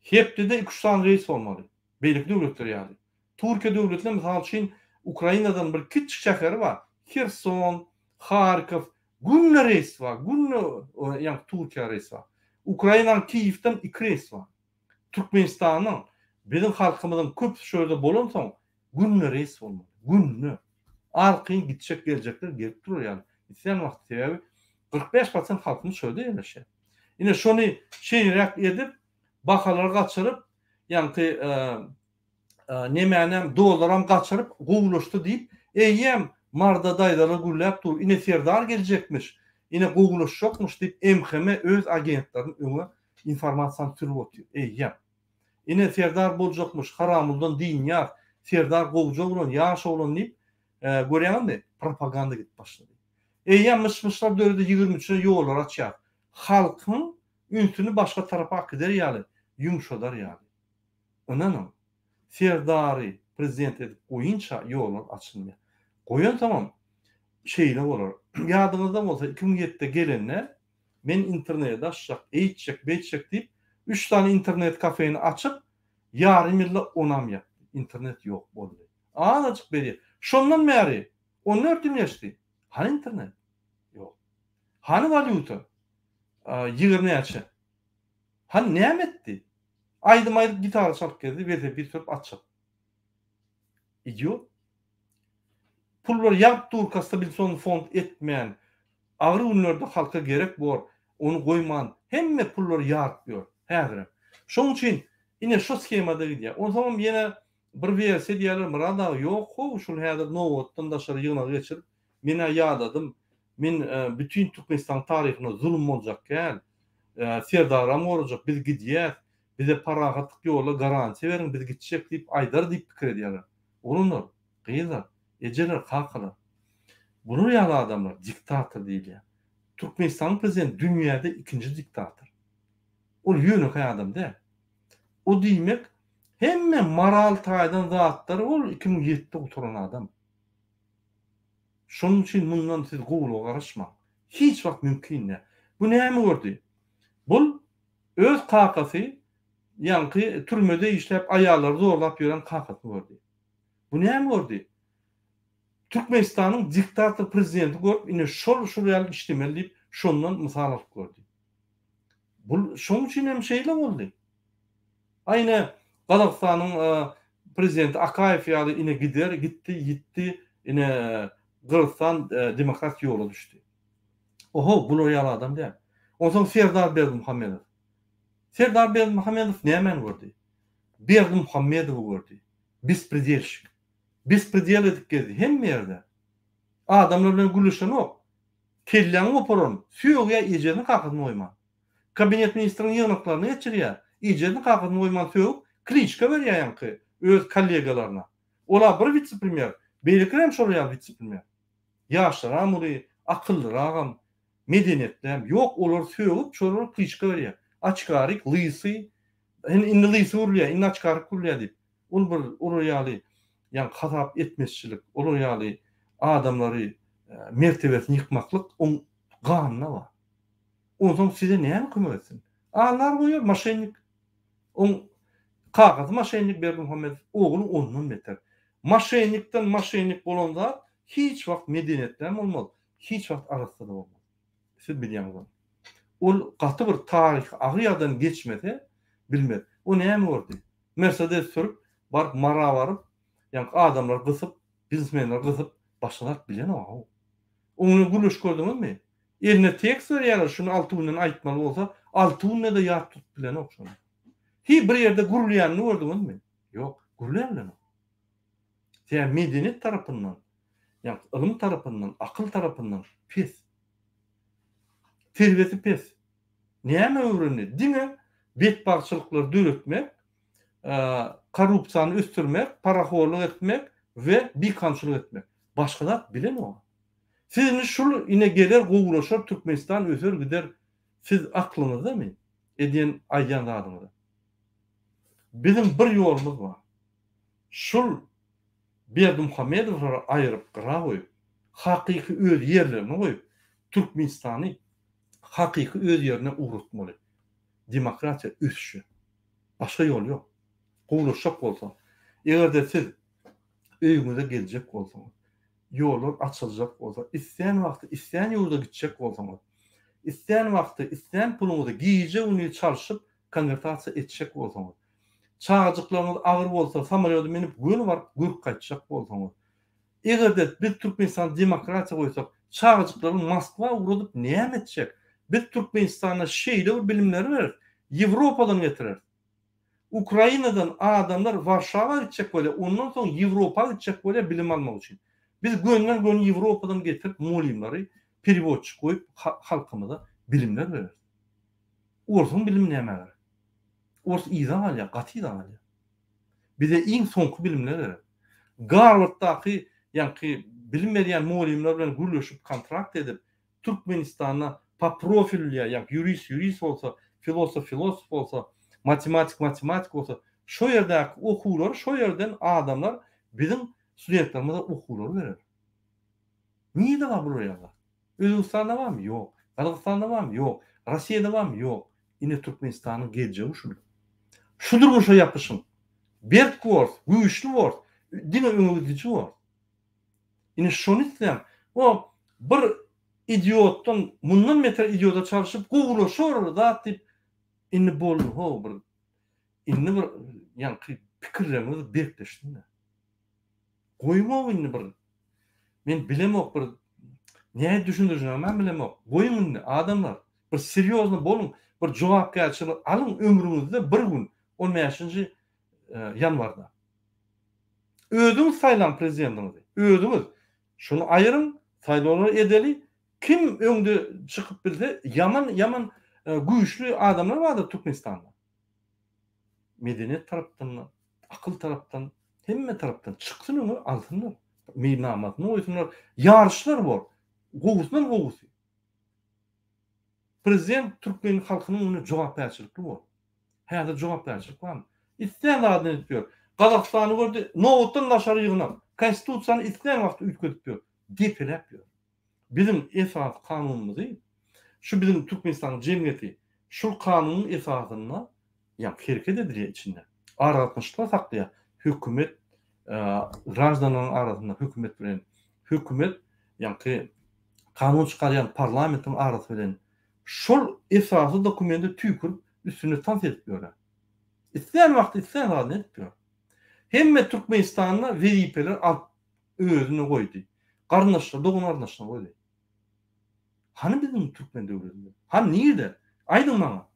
Hepdede iki-üç sany reýs bolmaly. Beýleki döwletler ýaly. Türkiýe döwletinde mysal üçin Ukrainadan bir kiçjik şäheri bar. Herson, Harkow günde reýs bar. Günde ýaňky Türkiýä reýs bar. Ukrainanyň Kiýewden iki reýs bar. Türkmenistanyň biziň halkymyzyň köpüsi şu ýerde bolansoň günde reýs bolmaly. Günde. Arkaýyn gitjek geljekler gelip durar ýaly. Islän wagty sebäbi 45 prosent halkymyz şu ýerde ýerleşýär. Ine şony şeýleräk edip bahalary gaçyryp ýaňky nemänem dollaram gaçyryp gowulaşdy diýip eýýäm Marda daýzalar gürläp dur ine Serdar geljekmiş ine gowulaşjakmyş diýip MHM öz agentlerini öňe informasiýany sürüp otyr eýýäm. Ine Serdar boljakmyş haramuldan dynýas Serdar gowja oglan ýaş oglan diýip görýäňizmi propaganda gidip başlady. Eýýäm myş-myşlar döredi 23 üçine ýollar açýas. Halkyň ünsüni başga tarapa akider ýaly ýumşadar ýaly. Ynanyň Serdary prezident edip goýynça ýollar açylmaýar. Goýansoňam şeýle bolar. Ýadyňyzda bolsa 2007-de gelende Men interneti açjak, eýtjek, beýtjek diýip, üç sany internet kafeni açyp, ýarym ýylda onam ýapdy. Internet ýok boldy. Azajyk berýär. Şondan bäri on dört ýyl geçdi. Hany internet? Ýok. Hany walýuta? 20 näçe? Hany näme etdi? Aýdym aýdyp, gitara çalyp gezdi, welosiped sürüp, at çapdy. Idiot. Pullar ýagyp durka stabilisasion fond etmän, agyr günlerde halka gerek bor, ony goýman hemme pullary ýaryp ýör häzirem. Şoň üçin ine şo shemada gidýär. Onsoňam ýene bir wersiýa diýýärler Myrat aga ýok how şul häzir nobatdan daşary ýygnagy geçirip men-ä ýadadym men bütin Türkmenistanyň taryhynda zulum boljak däl Serdaram gorajak biz gidýäs bize parahatlyk ýola garantiýa beriň biz gitjek diýip aýdar diýip pikir edýärler. Oglanlar, gyzlar, ejeler, kakalar. Bular ýaly adamlar diktator diýilýär. Türkmenistanyň prezidenti dünýäde ikinji diktator. Ol ýönekeý adam däl. O diýmek hemme moral taýdan zatlary ol 2007-de gutaran adam. Şonuň üçin mundan siz gowulyga garaşmaň. Hiç wagt mümkin däl. Bu näme gördi? Bul öz kakasy ýaňky türmede işläp aýallary zorlap ýören kakasyny gördi. Bu näme gördi? Türkmenistanyň diktator prezidenti görüp ine şol şul ýaly işlemeli diýip şondan mysal alyp gördi. Bul şoň üçin hem şeýle boldy. A ine Gazagystanyň prezidenti Akaýew ýaly ine gider, gitdi, ýitdi, ine Gyrgyzystan demokratik ýola düşdi. Oho, bular ýaly adam däl. Onsoň Serdar Berdimuhamedow. Serdar Berdimuhamedow nämäni gördi? Berdimuhamedowy gördi. Bespredelşik. Bespredel edip gezdi hemme ýerde. Adamlar bilen gürleşenok. Kelläňi goparan, sögýär ejesini kakasyny goýman. Kabinet ministriň ýygnaklaryny geçirýär. Ejesini kakasyny goýman sögüp, kliçka berýär ýaňky öz kollegalaryna. Ola bir witse-premýer, beýlekiler hem şolar ýaly witse-premýer. Ýaşlaram uly, akyllyragam, medeniýetlem. Ýok, olar sögüp, şolara kliçka berýär. Açkarik, lysy, indi lysy gürleýär, indi açkarik gürleýär diýip. Ol bir olar ýaly ýaňky hasap etmezçilik, olar ýaly adamlary mertebesini ýykmaklyk oň ganynda bar. Onsoň size näme kömek etsin? Allar goýar, moşennik. Oň kakasy moşennik Berdimuhamedow, ogly ondan beter. Moşennikden moşennik bolan zat hiç wagt medeniýetlem bolmaz, hiç wagt arassa-da bolmaz. Siz bilýäňiz ony. Ol gaty bir taryhy agyr ýagdaýdan geçmese, bilmez. O näme gördi? Mersedes sürüp, baryp Mara baryp, ýaňky adamlary gysyp, biznesmenleri gysyp, başga zat bilenok-ow. Oň bilen gürleşip gördüňizmi? Eline tekst berýärler, şuny alty günden aýtmaly bolsa, alty günde-de ýat tutup bilenok şony. Hi bir ýerde gürleýänini gördüňizmi? Ýok, gürläp bilenok. Sebäbi medeniýet tarapyndan, ýagny ylym tarapyndan, akyl tarapyndan pes. Terbiýesi pes. Näme öwrendi? Diňe betbagtçylyklary döretmek, korrupsiýany ösdürmek, parahorlyk etmek we bikanunçylyk etmek. Başga zat bilenok. Siz indi şul ine geler gowulaşar Türkmenistan öser gider siz aklyňyzdamy edýän aýdýan zadyňyza. Biziň bir ýolumyz bar. Şul Berdimuhamedowlary aýyryp gyra goýup hakyky öz ýerlerine goýup Türkmenistany hakyky öz ýerine ugratmaly. Demokratiýa ösüşe. Başga ýol ýok. Gowulaşjak bolsa egerde siz öýüňize geljek bolsaňyz, ýollar açyljak bolsa, islän wagty islän ýurda gitjek bolsaňyz, islän wagty islän puluňyzy gije-gündiz çalşyp konwertasiýa etjek bolsaňyz, çagajyklaryňyz agyr bolsa samolýoda münüp göni baryp görüp gaýtjak bolsaňyz, eger-de biz Türkmenistanda demokratiýa goýsak, çagajyklaryňy Moskwa ugradyp näme etjek? Biz Türkmenistanda şeýle bir bilimleri bereris, Ýewropadan getireris. Ukrainadan adamlar Warşawa gitjek bolýar, ondan soň Ýewropa gitjek bolýar bilim almak üçin. Biz gönden-göni Ýewropadan getirip mugallymlary, perewodçy goýup halkymyza bilimler bereris. Orsuň bilimi nämä gerek? Ors yza galýar, gaty yza galýar. Bize iň soňky bilimler gerek. Garwarddaky ýaňky bilim berýän mugallymlar bilen gürleşip kontrakt edip, Türkmenistanda po profilýa, ýagny ýurist ýurist bolsa, filosof filosof bolsa, matematik matematik bolsa, şo ýerdäki okuwlary şo ýerden adamlar biziň studentlerimize okuwlary berer. Nirede bar bular ýaly zat? Özbegistanda barmy? Ýok. Gazagystanda barmy? Ýok. Rossiýada barmy? Ýok. Ine Türkmenistanyň geljegi şul. Şu durmuşa ýapyşyň. Berk bors, güýçli bors, diňe öňe gidiji bors. Ine şony isleýän. O bir idiotdan mundan beter idioda çalşyp gowulaşar zat diýip indi boldy how bir indi bir ýaňky pikirleriňiz berkleşsin. Goýuň indi bir men bilemok bir nädip düşündirjegimi hem bilemok. Goýuň indi adamlar bir serýozny boluň bir jogapkärçilik alyň ömrüňizde bir gün on bäşinji ýanwarda. Özüňiz saýlaň prezidentiňizi. Özüňiz. Şuny aýyryň, saýlawlary edeli. Kim öňde çykyp bilse, ýaman ýaman güýçli adamlar bardyr Türkmenistanda. Medeniýet tarapdan, akyl tarapdan, hemme tarapdan çyksyn öňe alsynlar. Meýilnamasyny goýsunlar. Ýaryşlar bor. Gowusyndan gowusy. Prezident türkmen halkynyň öňünde jogapkärçilikli bor. Häzir jogapkärçilik barmy? Islän zadyny edip ýör. Gazagystany gördi, nobatdan daşary ýygnak. Konstitusiýany islän wagty üýtgedip ýör. Depeläp ýör. Biziň esasy kanunymyzy şu biziň Türkmenistanyň jemgyýeti şul kanunyň esasynda ýa hereket edilýär içinde. Aragatnaşyklar saklaýar. Hökümet graždanlaryň arasynda hökümet bilen. Hökümet, ýaňky kanun çykarýan parlamentiň arasy bilen şol esasy dokumente tüýkürip üstünde tans edip ýörä. Islän wagty islän zadyny edip ýör. Hemme Türkmenistanda wezipeler alyp özüne goýdy. Garyndaşlar, dogan-garyndaşlaryna goýdy. Hany biziň türkmen döwletimiz? Hany nirde? Aýdyň maňa.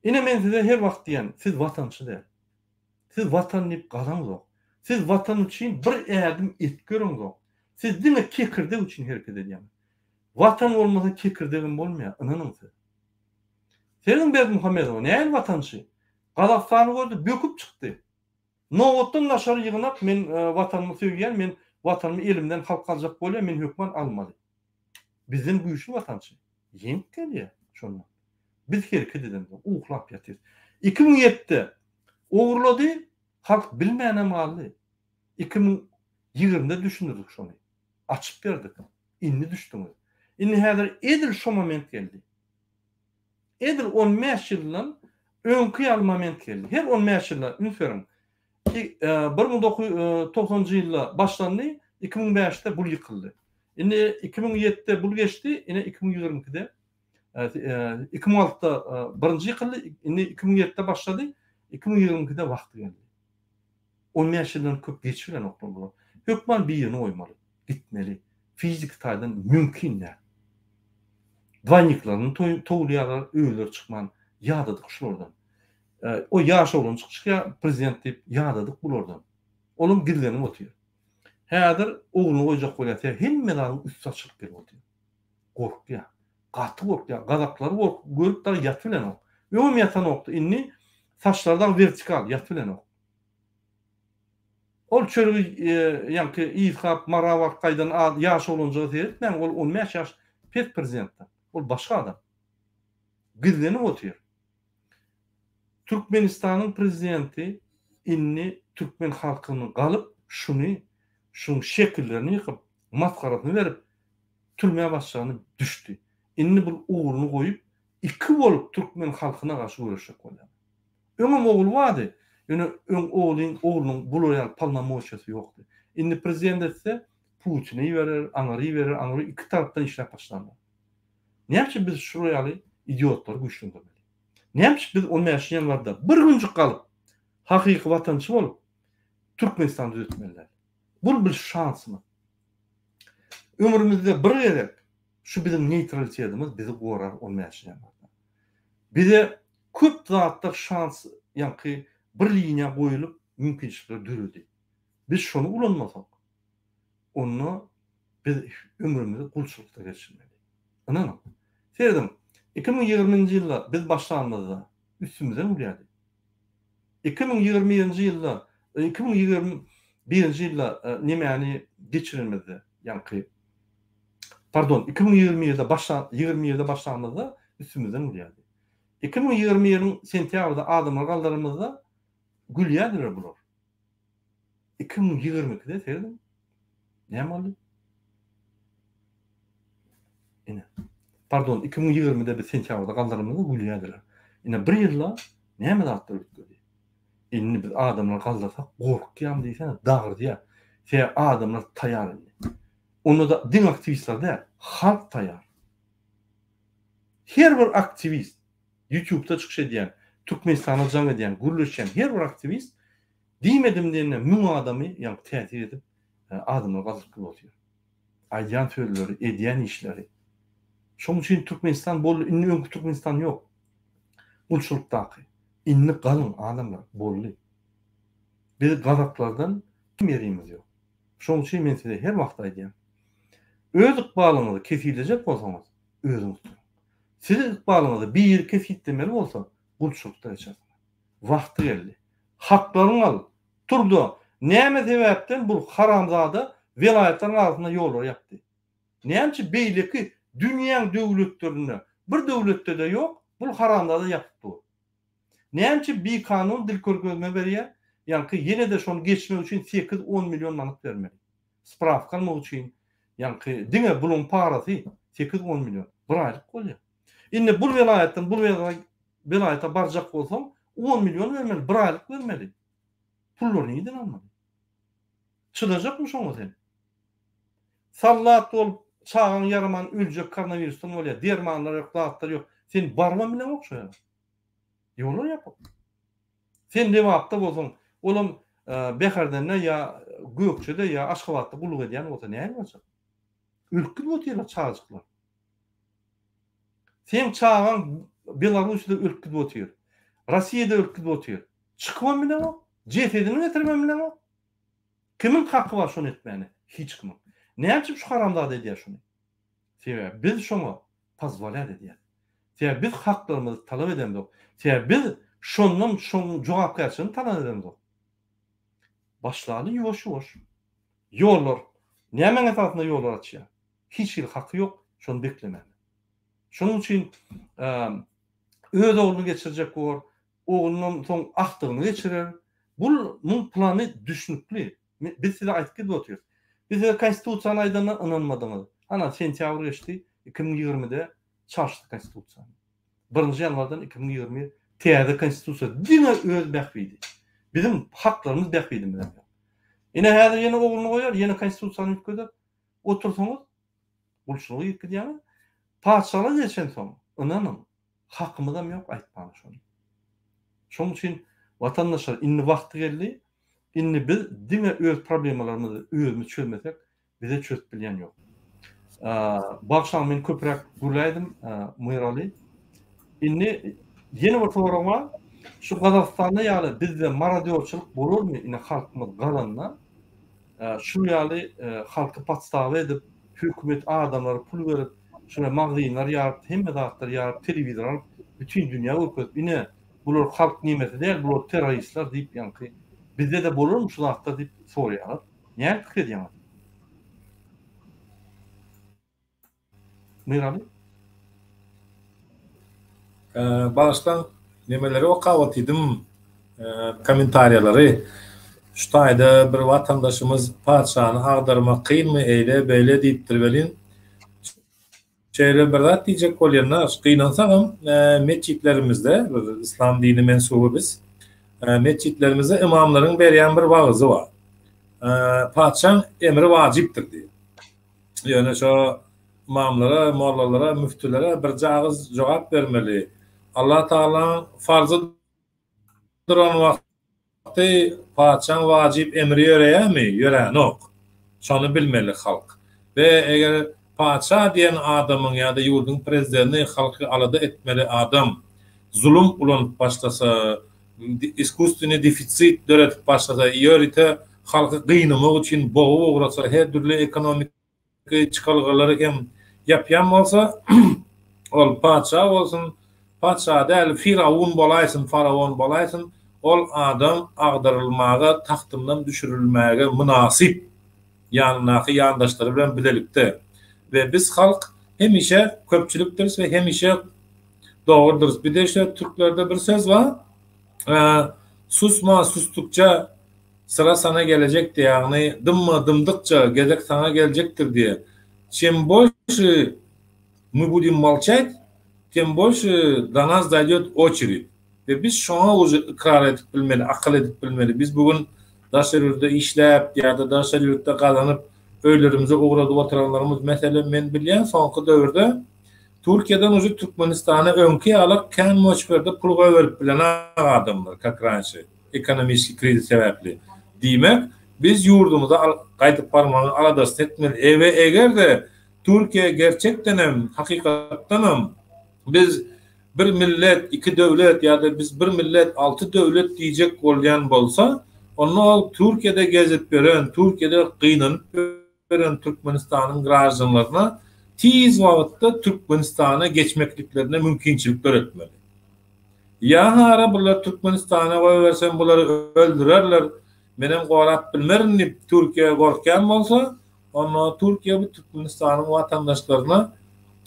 Ine men size her wagt diýýän, siz watançy däl. Siz watan diýip galaňzok. Siz watan üçin bir ädim et göreňzok. Siz diňe kekirdek üçin hereket edýäňiz. Watan bolmasa kekirdegem bolmaýar, ynanyň siz. Serediň Berdimuhamedowa, nähili watançy? Gazagystany gördi, böküp çykdy. Nobatdan daşary ýygnak men watanymy söýýän men watanymy elimden halk aljak bolýa men hökman almaly. Bizden güýçli watançy. Ýeňip gelýä şonda. Biz hereket edemzok uklap ýatyrys. 2007-de ogurlady halk bilmänem galdy. 2020-de düşündirdik şony. Açyp berdik. Indi düşdüňiz. Indi häzir edil şo moment geldi. Edil on bäş ýyldan öňki ýaly moment geldi. Her on bäş ýylda, üns beriň, 1990-njy ýylda başlandy, 2005-de bul ýykyldy. Indi 2007-de bul geçdi, ine 2022-de, 2006-da birinji ýykyldy, indi 2007-de başlady, 2022-de wagty geldi. On bäş ýyldan köp geçibilenoklar bular. Hökman birini goýmaly. Gitmeli. Fiziki taýdan mümkin däl. Dwaýniklaryny towlaýarlar, özleri çykman. Ýadadyk şulardan. O ýaş oglanjyk çykýar, prezident diýip, ýadadyk bulardan. Olam gizlenip otyr. Häzir ogluny goýjak bolýar. Sebäbi hemme zadyň üsti açylyp gelip otyr. Gorkýar. Gaty gorkýar. Gazaklary gorkup görüp dagy ýatybilenok. Öňem ýatanokdy. Indi saçlary dagy wertikal, ýatybilenok. Ol çöregi ýaňky ysgap Mara baryp gaýdan ýaş oglanjyga seretmäň, ol on bäş ýaş pes prezidentden. Ol başga adam. Gizlenip otyr. Türkmenistanyň prezidenti indi türkmen halkyny galyp şuny şuň şekillerini ýykyp, masgarasyny berip türmä basjagyny düşdi. Indi bul ugruny goýup iki bolup türkmen halkyna garşy göreşjek bolýar. Öňem ogly bardy, ýöne öň oglyň oglunyň bular ýaly polnomoçiýasy ýokdy. Indi prezident etse Putine iberer, aňary iberer, aňry iki tarapdan işläp başlarlar. Näme üçin biz şular ýaly idiotlary güýçlendirmeli? Näme üçin biz on bäşinji ýanwarda bir günjük galyp, hakyky watançy bolup, Türkmenistany düzetmeli däl? Bul bir şansymyz. Ömrümizde bir gezek şu biziň neýtralitetimiz bizi gorar on bäşinji ýanwarda. Bize köp zatlar şans ýaňky bir liniýa goýulyp mümkinçilikler döredi. Biz şony ulanmasak, onda biz ömrümizi gulçulykda geçirmeli. Ynanyň. Serediň, 2020-nji ýylda biz başlanymyzda üstümizden gülýärdi. 2021-nji ýylda, 2021-nji ýylda nemäni geçirenimizde, ýaňky Pardon, 2021-de başlan, 21-de başlanymyzda üstümizden gülýärdi. 2021-iň sentýabrda adamlary galdyranymyzda gülýärdiler bular. 2022-de serediň. Näme boldy? Ine. Pardon, 2020-de biz sentýabrda galdyranymyzda gülýärdiler. Ine bir ýylda näme zatlar üýtgedi? Indi biz adamlary galdyrsak gorkýan diýsene, dagyrdýar. Sebäbi adamlar taýýar indi. Onda-da diňe aktiwistler däl, halk taýýar. Her bir aktiwist, ýutubda çykyş edýän, Türkmenistana jaň edýän, gürleşýän her bir aktiwist diýmedim diýende müň adamy ýaňky täsir edip, adamlary galdyryp gidip otyr. Aýdýan sözleri, edýän işleri. Şonuň üçin Türkmenistan boldy, indi öňki Türkmenistan ýok. Gulçulykdaky. Indi galyň adamlar, boldy. Biz gazaklardan kim ýerimiz ýok. Şonuň üçin men size her wagt aýdýan. Öz ykbalyňyzy kesgitlejek bolsaňyz, özüňiz turuň. Siziň ykbalyňyzy biri kesgitlemeli bolsa, gulçulykda geçersiňiz. Wagty geldi. Haklaryňy al. Tur-da, näme sebäpden bul haramzada welaýatlaryň arasynda ýollary ýapdy? Näme üçin beýleki dünýäň döwletlerinde, bir döwletde-de ýok, bul haramzada ýapyp dur? Näme üçin bikanun dil körkezme berýär? Ýaňky ýene-de şony geçmek üçin sekiz-on million manat bermeli. Sprawka almak üçin ýaňky diňe buluň parasy sekiz-on million. Bir aýlyk bolýar. Indi bul welaýatdan bul welaýata barjak bolsaň on million bermeli, bir aýlyk bermeli. Pullary nireden almaly? Çydajakmy şoňa sen? Sallat bolup çagaň ýaraman öljek koronawirusdan bolýar. Dermanlar ýok, zatlar ýok. Sen barybam bileňok şo ýere. Ýollar ýapyk. Sen Lebapda bolsaň, olam Bäherdende ýa Gökjede ýa Aşgabatda gulluk edýän bolsa näme boljak? Ölüp gidip otyrlar çagajyklar. Seň çagaň Belarussiýada ölüp gidip otyr. Rossiýada ölüp gidip otyr. Çykybam bileňok, jesedini getiribem bileňok. Kimiň haky bar şony etmäne? Hiç kimiň. Näme üçin şu haramzada edýär şuny? Sebäbi biz şoňa pozwolýat edýäs. Sebäbi biz haklarymyzy talap edemzok. Sebäbi biz şondan şoň jogapkärçiligini talap edemzok. Başlaly ýuwaş-ýuwaş. Ýollar. Nämäň esasynda ýollar açýar? Hiç hili haky ýok şony beklemäne. Şonuň üçin öz ogluny geçirjek bor, oglundan soň agtygyny geçirer. Bul muň plany düşnükli. Biz size aýdyp gidip otyrys. Biz size konstitusiýany aýdanda ynanmadyňyz. Ana sentýabr geçdi, 2020-de çalyşdy konstitusiýany. Birinji ýanwardan 2021 täze konstitusiýa diňe öz bähbidi. Biziň haklarymyz bähbidimizem ýok. Ine häzir ýene ogluny goýar, ýene konstitusiýany üýtgeder. Otursaňyz gulçulyga girip gidýäňiz. Patyşalyga geçensoň ynanyň Hakymyzam ýok aýtmaga şony. Şonuň üçin watandaşlar indi wagty geldi. Indi biz diňe öz problemalarymyzy özümiz çözmesek bize çözüp bilýän ýok. Bagyşlaň men köpräk gürläýdim Myraly. Indi ýene bir sorag bar. Şu Gazagystanda ýaly bizde marodýorçylyk bolarmy ine halkymyz galanda? Şu ýaly halky podstawa edip, hökümet adamlara pul berip, şuna magazynlar ýaryp, hemme zatlar ýaryp, telewizor alyp, bütin dünýä görkezip, ine, bular halk nemesi däl, bular terroristler diýip, ýaňky bizde-de bolarmy şu zatlar diýip soraýarlar. Näme pikir edýäňiz? Myraly? Bagyşlaň, nemeleri okap otydym, kommentariýalary. Şu taýda bir watandaşymyz patyşany agdarmak kynmy, eýle, beýle diýipdir welin, şeýle bir zat diýjek bolýan-da, gynansagam, metjitlerimizde, biz yslam dini mensuby biz, metjitlerimizde ymamlaryň berýän bir wagyzy bar. Patyşaň emri wajypdyr diýip. Ýöne şo ymamlara, mollalara, müftülere birje agyz jogap bermeli. Allah Tagalaň farzy duran wagty patyşaň wajyp emri ýöreýärmi? Ýöränok. Şony bilmeli halk. We eger patyşa diýen adamyň ýa-da ýurduň prezideni halky alada etmeli adam zulum ulanyp başlasa, iskusstweniý defisit döredip başlasa, ýörite halky gynamak üçin bogup ugrasa, her dürli ekonomiki çykalgalary hem ýapýan bolsa, ol patyşa bolsun, patyşa däl, firawun bolaýsyn, faraon bolaýsyn, ol adam agdarylmaga, tagtyndan düşürilmäge mynasyp, ýanyndaky ýandaşlary bilen bilelikde. We biz halk hemişe köpçülikdiris we hemişe Dogrudyrys. Bir de şu türklerde bir söz bar. Susma susdukça syra sana gelecek diye. Ýagny dymma dymdykça gezek saňa geljekdir diye. Çem bolşy мы будем molçat, tem bolşy do nas doýdет oçered. We biz şoňa uje ykrar edip bilmeli, akyl edip bilmeli. Biz bu gün daşary ýurtda işläp ýa-da daşary ýurtda gazanyp öýlerimize ugradyp oturanlarymyz, meselem men bilýän soňky döwürde Türkiýeden uje Türkmenistana öňki ýalak kän möçberde pul goýberip bilenok adamlar, kak ranşe, ekonomiçki krizis sebäpli. Diýmek, biz ýurdumyza gaýdyp barmagyň aladasyny etmeli. E we eger-de Türkiýe gerçekdenem, hakykatdanam biz bir millet, iki döwlet ýa-da biz bir millet, alty döwlet diýjek bolýan bolsa, onda ol Türkiýede gezip ýören, Türkiýede gynanyp beren Türkmenistanyň graždanlaryna tiz wagtda Türkmenistana geçmekliklerine mümkinçilik döretmeli. Ýa-hara bular Türkmenistana goýbersem bulary öldürerler, menem gorap bilmerin diýip Türkiýe gorkýan bolsa, onda Türkiýe bu Türkmenistanyň watandaşlaryna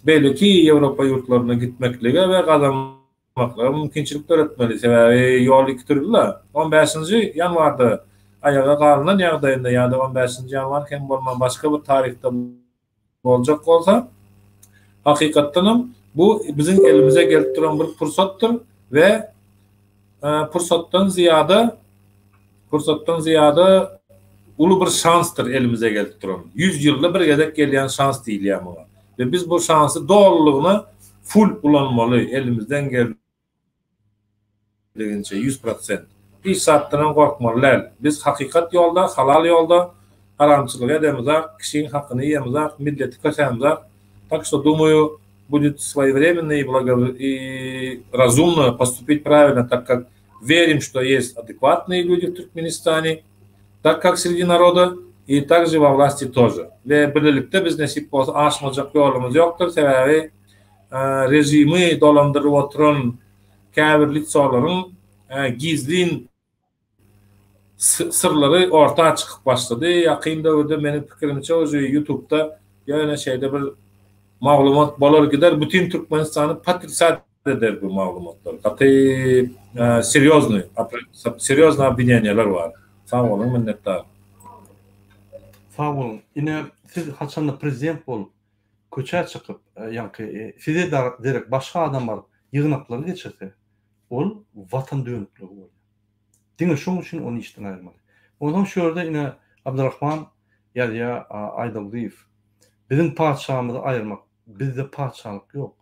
beýleki Ýewropa ýurtlaryna gitmeklige we gazanmaklyga Maklyga mümkinçilik döretmeli. Sebäbi ýol iki dürli-le. On bäşinji ýanwarda aýaga galynan ýagdaýynda ýa-da on bäşinji ýanwar hem bolman başga bir taryhda boljak bolsa, hakykatdanam bu biziň elimize gelip duran bir pursatdyr we pursatdan zyýada pursatdan zyýada. uly bir şansdyr elimize gelip duran. 100 ýylda bir gezek gelýän şans diýilýär muňa. We biz bu şansy dolulygyna full ulanmaly elimizden geldiginçe 100%. Hiç zatdanam gorkmaly däl. Biz hakykat ýolda, halal ýolda, haramçylyk edemizak, kişiň hakyny iýemizak, milleti kösämizak. Tak что думаю, будет своевременно и благо и разумно поступить правильно, так как верим, что есть адекватные люди в Туркменистане, так как среди народа, и также во власти тоже. We birlikde biz nesip bolsa aşmajak ýolumyz ýokdur, sebäbi režimi dolandyryp oturan käbir litsolaryň gizlin syrlary orta çykyp başlady. Ýakyn döwürde meniň pikirimçe uje YouTube'da ýöne şeýle bir maglumat bolar gider, bütin Türkmenistany potrisat eder bu maglumatlar. Gaty serýoznyý, serýoznyý obwineniýalar bar. Sag boluň, minnetdar. Sag boluň. Ine, siz haçanda prezident bolup, köçä çykyp, ýaňky size derek başga adam baryp ýygnaklary geçirse, ol watan dönükligi bolýar. Diňe şoň üçin ony işden aýyrmaly. Onsoň şu ýerde ine Abdyrahman ýazýar Aýdogdyýew, Biziň patyşamyzy aýyrmak, bizde patyşalyk ýok.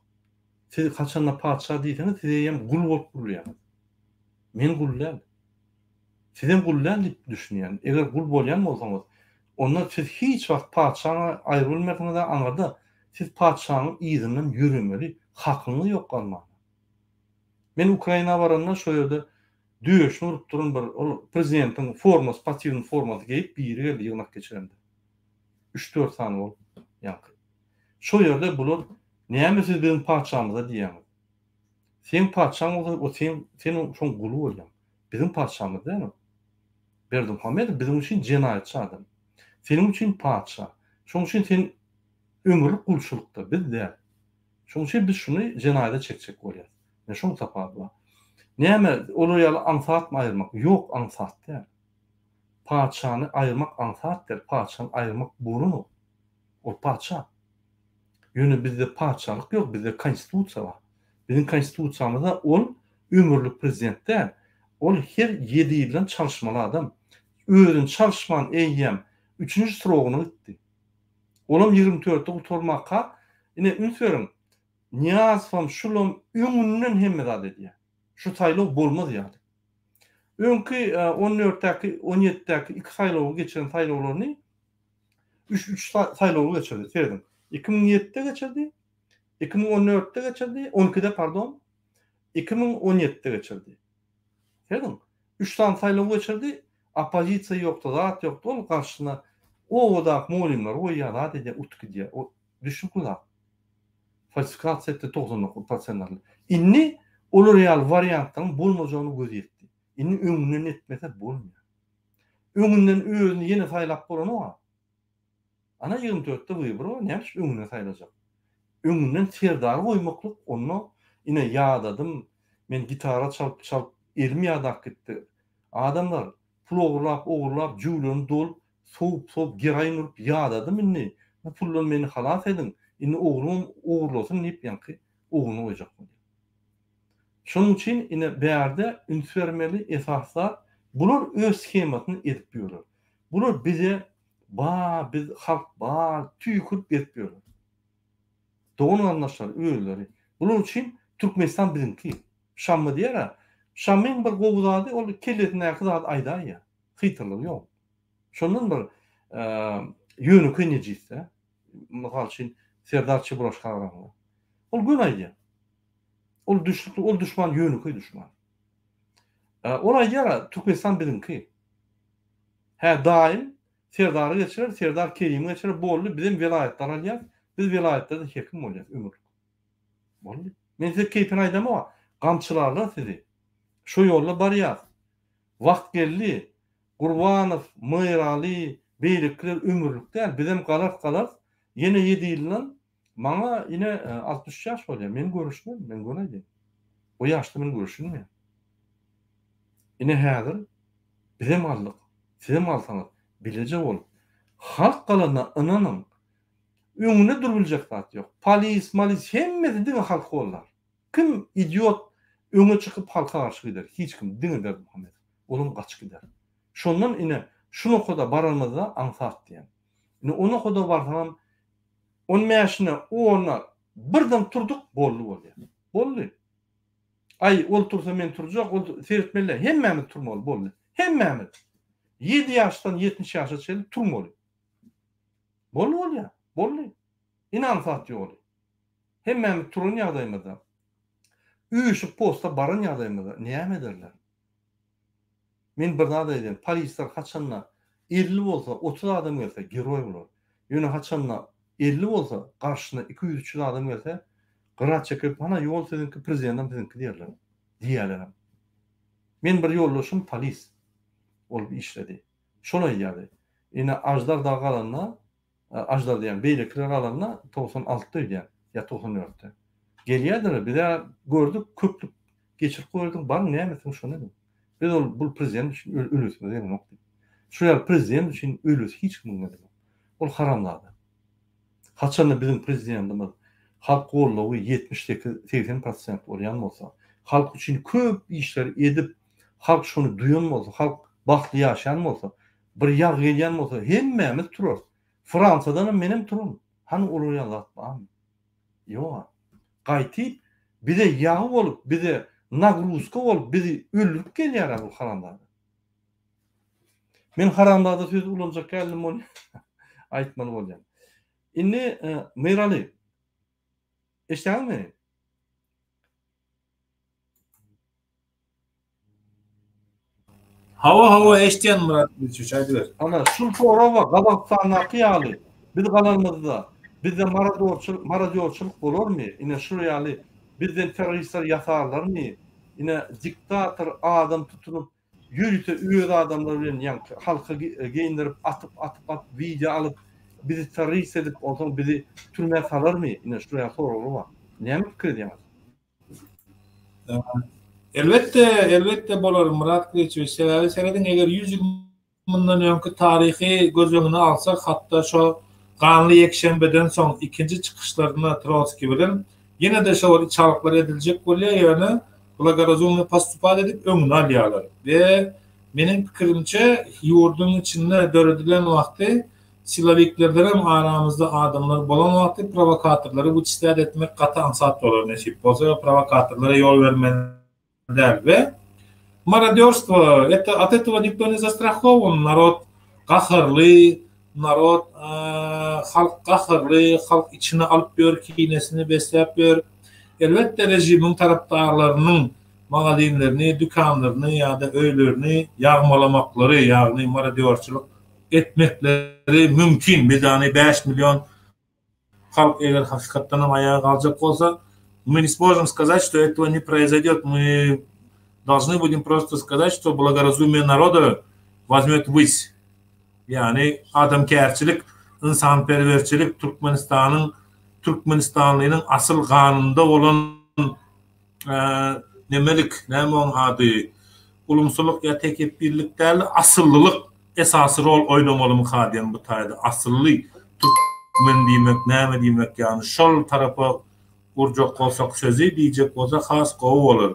Siz haçanda patyşa diýseňiz siz eýýäm gul bolup gurulýaňyz. Men gul däl. Sizem gul däl diýip düşünýän. Eger gul bolýan bolsaňyz, onda siz hiç wagt patyşaňa aýrybilmersiňiz-ä aňyrda siz patyşanyň yzyndan ýöremeli hakyňyz ýok galmana. Men Ukraina baranda şo ýerde döşüni urup duran bir ol prezidentiň formasy, sportiwnyý formasy geýip biri geldi ýygnak geçirende. Üç-dört sany bolup ýaňky. Şo ýerde bular näme siz biziň patyşamyza diýýäňiz? Seň patyşaň bolsa o seň sen şoň guly bolýaň. Biziň patyşamyz däl ol. Berdimuhamedow biziň üçin jenaýatçy adam. Seniň üçin patyşa. Şoň üçin sen ömürlik gulçulykda, biz däl. Şoň üçin biz şuny jenaýada çekjek bolýas. Ine şoň tapawudy bar. Näme olar ýaly aňsatmy aýyrmak? Ýok aňsat däl. Patyşany aýyrmak aňsat däl, patyşany aýyrmak bolanok. Ol patyşa. Ýöne bizde patyşalyk ýok, bizde konstitusiýa bar. Biziň konstitusiýamyzda ol ömürlik prezident däl. Ol her ýedi ýyldan çalyşmaly adam. Özüni çalyşman eýýäm üçünji srogyna gitdi. Olam 24 dörtde gutarmaka, ine üns beriň, Nyýazowam şulam öňünden hemme zat edýär. Şu saýlaw bolmaz ýaly. Öňki on dörtdäki, on ýedidäki iki saýlawy geçiren saýlawlaryny üç üç saýlawy geçirdi, serediň. 2007-de geçirdi, 2014-de geçirdi, 12-de pardon, 2017-de geçirdi. Serediň, üç sany saýlaw geçirdi, oppozisiýa ýokdy, zat ýokdy, ol garşysyna obadaky mugallymlary goýýar, zat edýär, utup gidýär. O düşnükli zat. Falsifikasiýa etdi 99 prosentlerli. Indi olar ýaly wariantlaryň bolmajagyna gözi ýetdi. Indi öňünden etmese bolmaýar. Öňünden özüni ýene saýlap bolanok-a. Ana 24-de wybor bar, näme üçin öňünden saýlajak? Öňünden serdar goýmaklyk onda ine ýadadym, men gitara çalyp çalyp elim ýadap gitdi. Adamlar pul ogurlap ogurlap jüwlerini dolup sowup sowup geraýyn urup ýadadym indi bu puldan meni halas ediň indi oglumam ogurlasyn diýip ýaňky ogluny goýjak bolýar. Şonuň üçin ine bärde üns bermeli esasy zat bular öz shemasyny edip ýörler. Bular bize Bar biz halk bar tüýkürip gezip ýörler. Dogan garyndaşlar özleri. Bular üçin Türkmenistan biziňki. Şammy diýer-ä. Şammyň bir gowy zady ol kellesindäki zady aýdaýýar. Hytyrlygy ýok. Şondan bir ýönekeý nejis-dä. Mysal üçin Serdar Çeburaşka garanyňda. Ol göni aýdýar. Ol düşnükli, ol duşman ýönekeý duşman. Ol aýdýar-a Türkmenistan biziňki. Hä daýym Serdary geçirer, Serdar Kerimi geçirer, boldy, bizem welaýatlar alýas, biz welaýatlarda hekim bolýas ömürlik. Boldy. Men size keýpini aýdamok, gamçylarlar sizi. Şo ýolda barýas. Wagt geldi. Gurbanow, Myraly, beýlekiler ömürlik däl, bizem galarys galarys, ýene ýedi ýyldan maňa ine 63 ýaş bolýar, men görüşmem, men göni aýdýan. O ýaşda men görüşilmeýär. Ine häzir bizem aldyk, sizem alsaňyz bileje bolup halk galanda ynanyň öňünde durubiljek zat ýok. Polis, malis hemmesi diňe halky gollar. Kim idiot öňe çykyp halka garşy gider? Hiç kim, diňe Berdimuhamedow. Olam gaçyp gider. Şondan ine. Şu nokada baranymyzda aňsat diýýän. Indi o nokada barsaňam on bäşine, onuna birden turduk boldy bolýar. Boldy. Aý, ol tursa men turjak, ol seretmeli däl. Hemmämiz turmaly boldy. Hemmämiz. Ýedi ýaşdan 70 ýaşa çenli turmaly. Boldy bolýar. Boldy. Iň aňsat ýoly. Hemmämiz turan ýagdaýymyzda, üýşüp posta baran ýagdaýymyzda näme ederler? Men bir zat aýdaýyn, polisler haçanda 50 bolsa, 30 adam gelse geroý bolar. Ýöne haçanda 50 bolsa, garşysyna 200-300 adam gelse, gyra çekilip, hana ýol siziňki, prezidentam siziňki diýerler. Diýerlerem. Men bir ýoldaşym polis bolup işledi. Şol aýdýardy. Ine Aždar dagy galanda Aždar diýýän, beýlekiler galanda 96 altyda öýdýän, ýa 94 dörtde. Gelýärdiler, biz-ä gördük, köplük geçirip goýardyk, baryň näme etseňiz şony ediň. Biz ol bul prezident üçin ölesimiz gelenok diýip. Şu ýaly prezident üçin ölesi hiç kimiň gelenok. Ol haramzada. Haçanda biziň prezidentimiz halk goldawy 78, 80 prosent bolýan bolsa, halk üçin köp işleri edip, halk şony duýan bolsa, halk bagtly ýaşaýan bolsa, Bir ýag gelýän bolsa hemmämiz turarys. Fransiýadanam menem turaryn. Hany olar ýaly zat barmy? Ýoga. Gaýtyp bize ýagy bolup, bize nagruzka bolup bizi öldürip gelýär-ä bu haramzada. Men haramzada sözi ulanjak däldim ony aýtmaly bolýan. Indi Myraly eşidýäňizmi meni? Hawa hawa eşitýän Myrat Gylyçowiç aýdyber. Ana şul sorag bar Gazagystandaky ýaly biz galanymyzda bizde maradorçylyk maradýorçylyk bolarmy ine şul ýaly bizden terroristler ýasarlarmy ine diktator adam tutunyp ýörite öz adamlary bilen ýaňky halka geýindirip atyp atyp atyp wideo alyp bizi terrorist edip onsoň bizi türmä salarmy ine şul ýaly soraglar bar näme pikir edýäňiz. Elbetde, elbetde bolar Myrat Gylyçowiç. Sebäbi serediň, eger 100 ýyl mundan öňki taryhy göz öňüne alsak, hatda şo ganly ýekşenbeden soň ikinji çykyşlarynda Trotskiý bilen ýene-de şo bir içalyklar ediljek bolýar, ýöne blagorazumno postupat edip öňüni alýarlar. We meniň pikirimçe, ýurduň içinde döredilen wagty Siloviklerdenem aramyzda adamlar bolan wagty prowokatorlary wyçislýat etmek gaty aňsat bolar nesip bolsa we prowokatorlara ýol bermeli däl we marodýorstwo это от этого nikto ne zastrahowan narod gaharly narod halk gaharly halk içine alyp ýör kinesini besläp ýör elbetde režimiň tarapdarlarynyň magazinlerini dükanlaryny ýa-da öýlerini ýagmalamaklary ýagny marodýorçylyk etmekleri mümkin. Biz 5 million halk eger hakykatdan hem aýaga galjak bolsa, мы не сможем сказать, что этого не произойдет. Мы должны будем просто сказать, что благоразумие народа возьмет высь. Ýagny adamkärçilik, ynsanperwerçilik Türkmenistanyň Türkmenistanlynyň asyl ganynda bolan nemelik, näme oň ady, ulumsylyk ýa tekepbirlik däl, asyllylyk esasy rol oýnamalymyka diýen bu taýda. Asylly türkmen diýmek näme diýmek, ýagny şol tarapa urjak bolsak sözi diýjek bolsak has gowy bolar.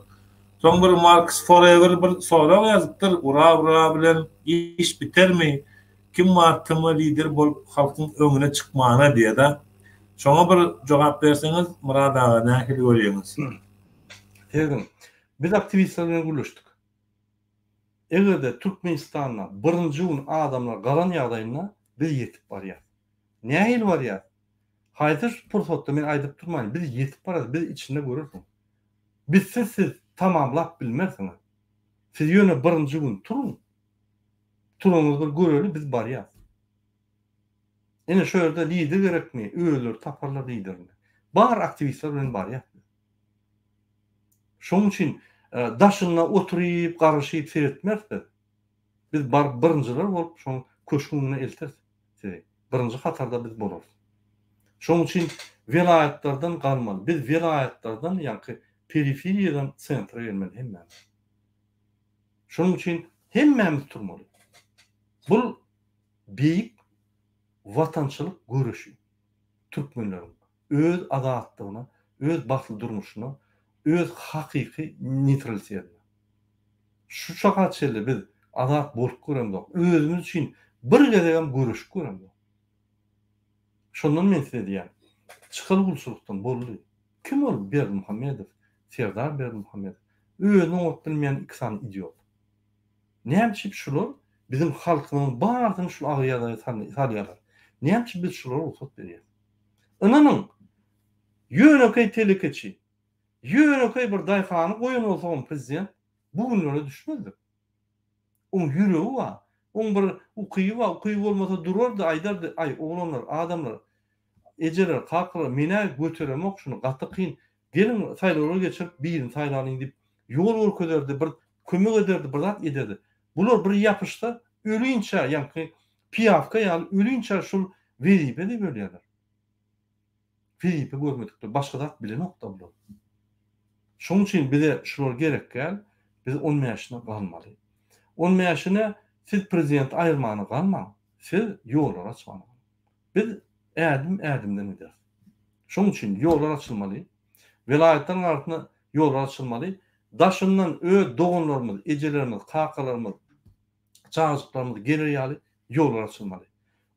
Soň bir Marks Forever bir sorag ýazypdyr, ura ura bilen iş bitermi, kim bar TM lider bolup halkyň öňüne çykmana diýeda. Şoňa bir jogap berseňiz Myrat aga nähili görýäňiz? Serediň, biz aktiwistler bilen gürleşdik. Eger-de Türkmenistanda birinji gün adamlar galan ýagdaýynda biz ýetip barýas. Nähili barýas? Haýsy pursatda men aýdyp durmaýyn, biz ýetip bararys, biz içinde görersiňiz. Bizsiz siz tamamlap bilmersiňiz. Siz ýöne birinji gün turuň. Turanyňyzy bir göreli, biz barýas. Ine şu ýerde lider gerekmi? Özleri taparlar liderini. Bar aktiwistler bilen barýas biz. Şonuň üçin daşynda oturyp, garaşyp seretmeris biz. Biz baryp birinjiler bolup şoň köşgüň öňüne elteris sizi. Birinji hatarda biz bolarys. Şonuň üçin welaýatlardan galmaly. Biz welaýatlardan, ýaňky periferiýadan sentra gelmeli hemmämiz. Şonuň üçin hemmämiz turmaly. Bul beýik watançylyk göreşi türkmenleriň öz azatlygyna, öz bagtly durmuşyna, öz hakyky neutralitetine. Şu çaka çenli biz. Azat bolup göremzok. Özümiz üçin bir gezegem göreşip göremzok. Şondan men size diýýän, çykaly gulçulykdan boldy. Kim ol Berdimuhamedow, Serdar Berdimuhamedow? Özüni oňaryp bilmeýän iki sany idiot. Näme üçin şular biziň halkymyzyň barysyny şul agyr ýagdaýa salýarlar? Näme üçin biz şulara rugsat berýäris? Ynanyň, ýönekeý telekeçi, ýönekeý bir daýhany goýan bolsagam prezident bu günlere düşmezdik. Oň ýüregi bar, oň bir ukyby bar, ukyby bolmasa durardy, aýdardy, aý, oglanlar, adamlar, ejeler, kakalar, men-ä göteremok şuny, gaty kyn, geliň saýlawlar geçirip birini saýlalyň diýip, ýol görkezerdi, bir kömek ederdi, bir zat ederdi. Bular bir ýapyşsa, ölinçä, ýaňky piýawka ýaly ölinçä şul wezipe diýip ölýärler. Wezipe görmedikler, başga zat bilenok-da bular. Şonuň üçin bize şular gerek däl, biz on bäşine galmaly. On bäşine siz prezidenti aýyrmana galmaň, siz ýollary açmana galyň. Biz ädim-ädimden gideris. Şonuň üçin ýollar açylmaly, welaýatlaryň arasynda ýollar açylmaly, daşyndan öz doganlarymyz, ejelerimiz, kakalarymyz, çagajyklarymyz geler ýaly ýollar açylmaly.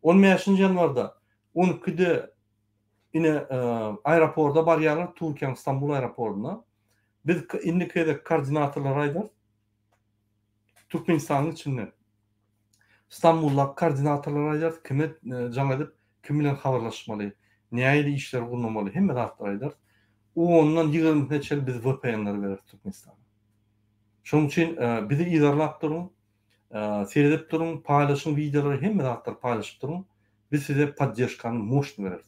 On bäşinji ýanwarda on ikide ine aeroporda barýarlar, Türkiýäniň Stambul aeroportuna. Biz indiki gezek koordinatorlara aýdarys. Türkmenistanyň içinde Stambuldaky koordinatorlara aýdarys, kime jaň edip, kim bilen habarlaşmaly, nähili işleri gurnamaly, hemme zatlary aýdarys. Ondan ýigrimisine çenli biz VPN-leri bereris Türkmenistana. Şonuň üçin bizi yzarlap duruň. Seredip duruň, paýlaşyň wideolary hemme zatlary paýlaşyp duruň. Biz size poddežkany moşny bereris.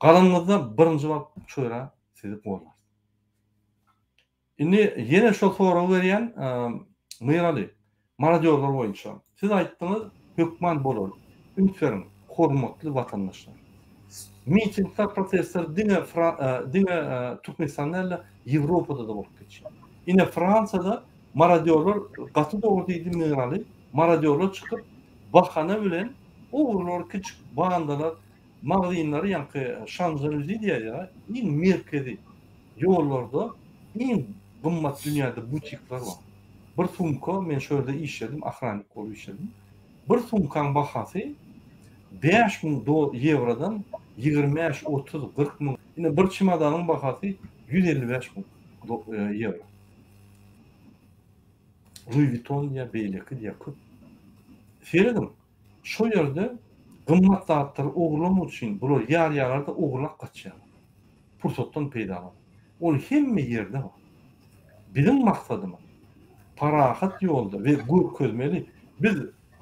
Galanyňyzda birinji bolup şo ýere sizi gollarys. Indi ýene şo soragy berýän Myraly, marodýorlar boýunça. Siz aýtdyňyz hökman bolar. Üns beriň, hormatly watandaşlar. Mitingler, protestler diňe diňe Türkmenistanda däl-de, Ýewropada-da bolup geçýär. Ine Fransiýada Marodýorlar gaty dogry diýdi Myraly, marodýorlar çykyp bahana bilen ogrular kiçik bandalar magazynlary ýaňky Şanzelize diýýär iň merkezi ýollarda iň gymmat dünýäde butikler bar. Bir sumka men şo ýerde işledim ahranik bolup işledim. Bir sumkaň bahasy 5000 ýewrodan 25, 30, 40 müň. Ine bir çemodanyň bahasy 155 müň ýewro. Louis Vuitton diýýär, beýleki diýýär, köp. Serediň, şo ýerde gymmat zatlary ogurlamak üçin bular ýarýarlar-da ogurlap gaçýarlar. Pursatdan peýdalanyp. Ol hemme ýerde bar. Biziň maksadymyz parahat ýolda we görkezmeli. Biz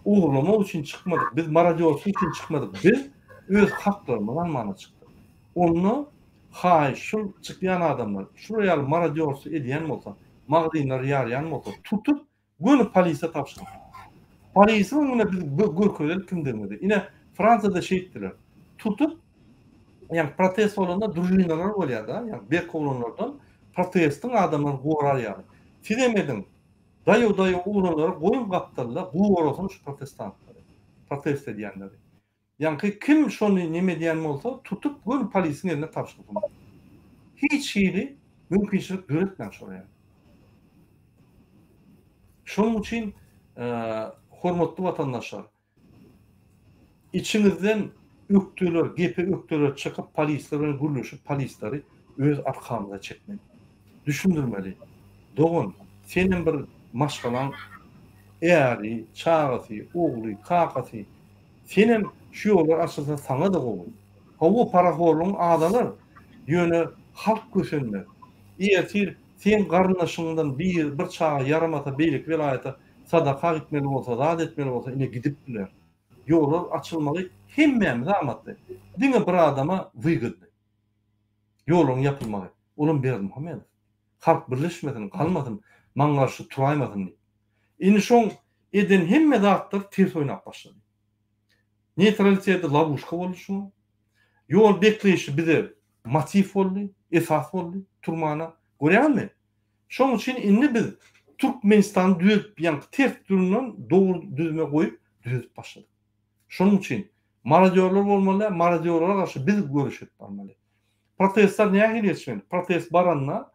ogurlamak üçin çykmadyk, biz marodýorçylyk üçin çykmadyk. Biz öz haklarymyzy almana çykdyk. Onda Haý, şul çykýan adamlar, şular ýaly marodýorstwo edýän bolsa, magazynlary ýarýan bolsa, tutup, göni polisiýa tabşyryň. Polisiň öňünde biz görkezeli kimdigimizi. Ine, Fransiýada şeýtdiler. Tutup, ýagny protest bolanda družinalar bolýar-da, ýagny berk oglanlardan protestiň adamlary gorar ýaly. Sizem ediň. Daýaw-daýaw oglanlary goýuň gapdalda, gorasyn şu protestantlary, protest edýänleri. Ýaňky kim şony neme edýän bolsa tutup göni polisiň eline tabşyrsyn. Hiç hili mümkinçilik döretmäň şolar ýaly. Şonuň üçin hormatly watandaşlar içiňizden ökdeler, gepe ökdeler çykyp polisler bilen gürleşip polisleri öz arkamyza çekmeli. Düşündirmeli. Dogan, senem bir maşgalaň äri, çagasy, ogly, kakasy Senem şu ýollar açylsa saňa-da gowy. Hawa parahorlugyň azalar, ýöne halk kösenmez. Ertir seň garyndaşyňdan bir bir çaga ýaramasa beýleki welaýata sadaka gitmeli bolsa zat etmeli bolsa ine gidip biler. Ýollar açylmagy hemmämize amatly. Diňe bir adama wygodny. Ýollaryň ýapylmagy. Olam Berdimuhamedow. Halk birleşmesin, galmasyn, maňa garşy turaýmasyn diýip. Indi şoň eden hemme zatlary ters oýnap başlady. Neýtraliteti lowuşka boldy şuňa. Ýol bekleýşi bize motiw boldy, esas boldy turmana. Görýäňizmi? Şoň üçin indi biz Türkmenistany düzedip, ýaňky ters durumdan dogry düzüme goýup düzedip başladyk. Şonuň üçin marodýorlar bolmaly däl, marodýorlara garşy biz göreş edip barmaly. Protestler nähili geçmeli? Protest baranda,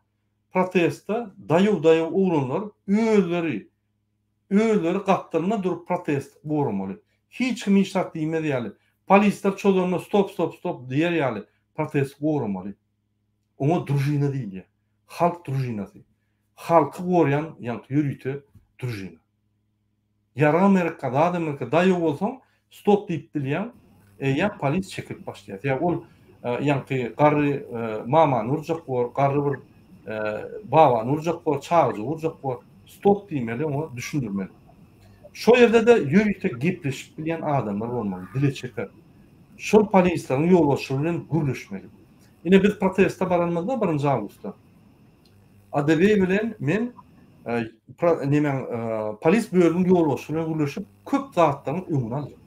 protestde daýaw-daýaw oglanlar özleri. Özleri gapdalynda durup protest guramaly. Hiç kim hiç zat diýmez ýaly, polisler çozanda stop stop stop diýer ýaly protest guramaly. Oňa družina diýilýär. Halk družinasy. Halky goraýan ýaňky ýörite družina. Ýarag Amerika, zat Amerika, daýaw bolsaň stop diýip bilýäň, eýýäm polis çekilip başlaýar. Sebäbi ol ýaňky garry mamany urjak bor, garry bir babany urjak bor, çagajygy urjak bor. Stop diýmeli, oňa düşündirmeli. Şo ýerde-de ýörite gepleşip bilýän adamlar bolmaly, dile çeper. Şol polisleriň ýolbaşçylary bilen gürleşmeli. Ine biz proteste baranymyzda birinji awgustda ADB bilen men nemäň polis bölümiň ýolbaşçysy bilen gürleşip köp zatlaryň öňüni aldyk.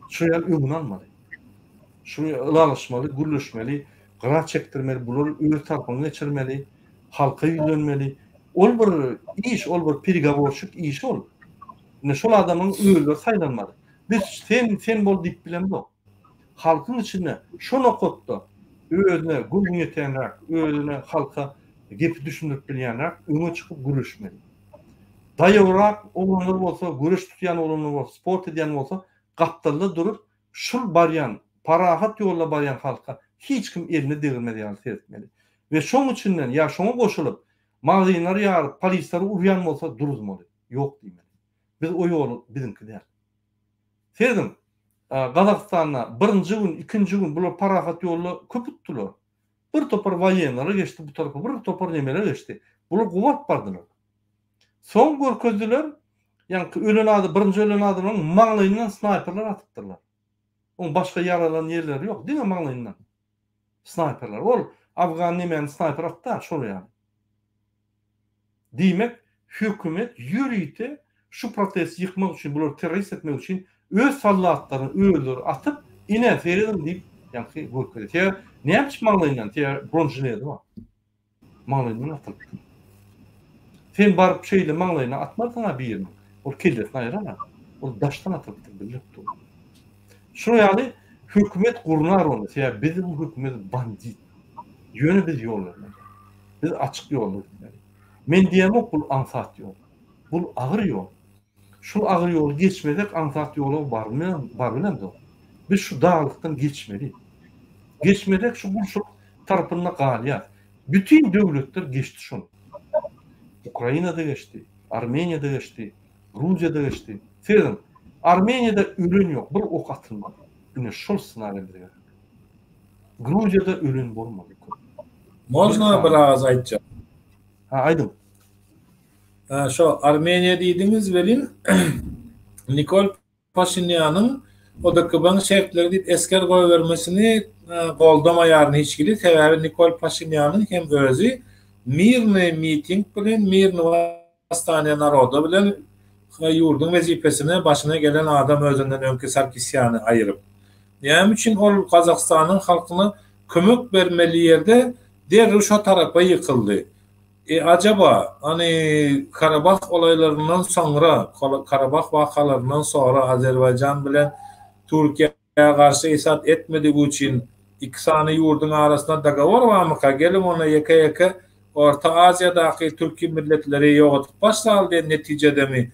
Şu ýaly öňüni almaly. Şu ylalaşmaly, gürleşmeli, gyra çekdirmeli, bulary öz tarapyňa geçirmeli, halka ýüzlenmeli. Ol bir iş, ol bir peregoworşik işi ol. Ine şol adamyň özleri saýlanmaly. Biz sen, sen bol diýip bilemzok. Halkyň içinde şo nokatda özüne göwün ýetenräk, özüne halka gepi düşündirip bilýänräk öňe çykyp göreşmeli. Daýawrak oglanlar bolsa, göreş tutýan oglanlar bolsa, sport edýän bolsa gapdalda durup şul barýan parahat ýolda barýan halka hiç kim elini degirmez ýaly seretmeli. We şoň içinden ýa şoňa goşulyp magazynlary ýaryp polisleri urýan bolsa duruzmaly. Ýok diýmeli. Biz o ýol biziňki däl. Serediň, Gazagystanda birinji gün, ikinji gün bular parahat ýolda köp utdular. Bir topar woýennalar geçdi bu tarapa, bir topar nemeler geçdi. Bular gowy alyp bardylar. Soň görkezdiler, ýaňky ölen adam, birinji ölen adamlaryň maňlaýyndan snaýperler atypdyrlar. Oň başga ýaralan ýerleri ýok, diňe maňlaýyndan. Snaýperler. Ol afgan nemäni snaýper atdy-a, şol ýaly. Diýmek, hökümet ýörite şu protesti ýykmak üçin, bulary terrorist etmek üçin öz soldatlaryny özleri atyp, ine, serediň diýip, ýaňky görkezýär. Sebäbi näme üçin maňlaýyndan? Sebäbi bronžileti bar. Maňlaýyndan atylypdyr. Sen baryp şeýle maňlaýyna atmarsyň-a biriniň. Ol kellesini aýyrar-a. Ol daşdan atylypdyr, bildirip dur. Şunuň ýaly hökümet gurnar ony. Sebäbi biziň hökümet bandit. Ýöne biz ýol bermeli. Biz açyk ýolda gitmeli. Men diýemok bul aňsat ýol. Bul agyr ýol. Şul agyr ýoly geçmesek aňsat ýola barybilemzok. Biz şu daglykdan geçmeli. Geçmesek şu gurşulyk tarapynda galýas. Bütin döwletler geçdi şony. Ukrainada geçdi, Armeniýada geçdi, Gruziýada geçdi. Serediň, Armeniýada ölen ýok, bir ok atylmady. Ine şol ssenariý bize gerek. Gruziýada ölen bolmady köp. Można bir az aýtjak. Ha, aýdyň. Ha, şo Armeniýa diýdiňiz welin Nikol Paşinýanyň ODKB-nyň şertleri diýip esger goýbermesini goldamaýaryn hiç hili, sebäbi Nikol Paşinýanyň hem özi mirnyý miting bilen, mirnyý Wosstaniýa naroda bilen ýurduň wezipesine başyna gelen adam özünden öňki Sarkisýany aýyryp. Näme üçin ol Gazagystanyň halkyna kömek bermeli ýerde derrew şo tarapa ýykyldy? E ajaba, hany Karabah olaýlaryndan soňra, Karabah wakalaryndan sora Azerbaýjan bilen Türkiýä garşy esat etmedigi üçin iki sany ýurduň arasynda dogowor barmyka, geliň onda ýeke-ýeke Orta Aziýadaky türki milletleri ýok edip başlaly diýen netijedemi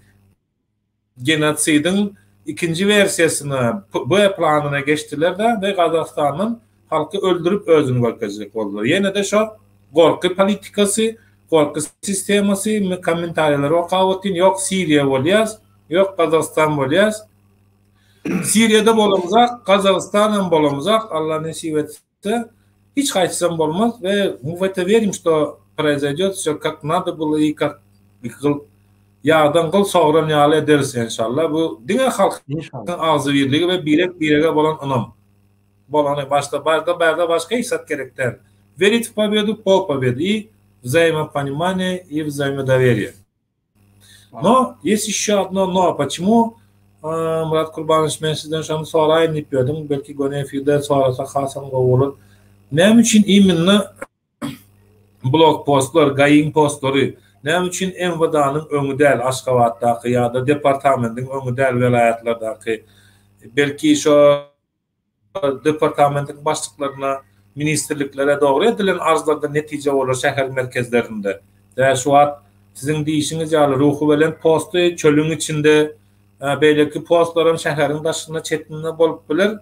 genosidiň ikinji wersiýasyna, B planyna geçdiler-de we Gazagystandan halky öldürip özüni görkezjek boldular. Ýene-de şo gorky politikasy, gorky sistemasy, kommentariýalary okap otyryn, ýok Siriýa bolýas, ýok Gazagystan bolýas. Siriýada bolamyzak, Gazagystanam bolamyzak, Allah nesip etse, hiç haýsysam bolmaz we мы в это верим, что произойдет все как надо было и как gyl ýagdan gyl sogran ýaly ederis enşalla. Bu diňe halkyň agzybirligi we birek-birege bolan ynam. Bolany başda barda bärde başga hiç zat gerek däl. Верить в победу, пол победы и взаимопонимание и взаимодоверие. Но есть еще одно но. Почему Myrat Kurbanowiç men sizden şony soraýyn diýip ýördüm. Belki göni efirde sorasak hasam gowy bolar. Näme üçin imенно blok postlar, GAI-iň postlary, näme üçin MWD-nyň öňi däl Aşgabatdaky ýa-da departamentiň öňi däl welaýatlardaky? Belki şo departamentiň başlyklaryna, ministrliklere dogry edilen arzlarda netije bolar şäher merkezlerinde. Dä şu wagt. Siziň diýşiňiz ýaly Ruhubelent posty çölüň içinde, beýleki postlaram şäheriň daşynda, çetinde bolup biler.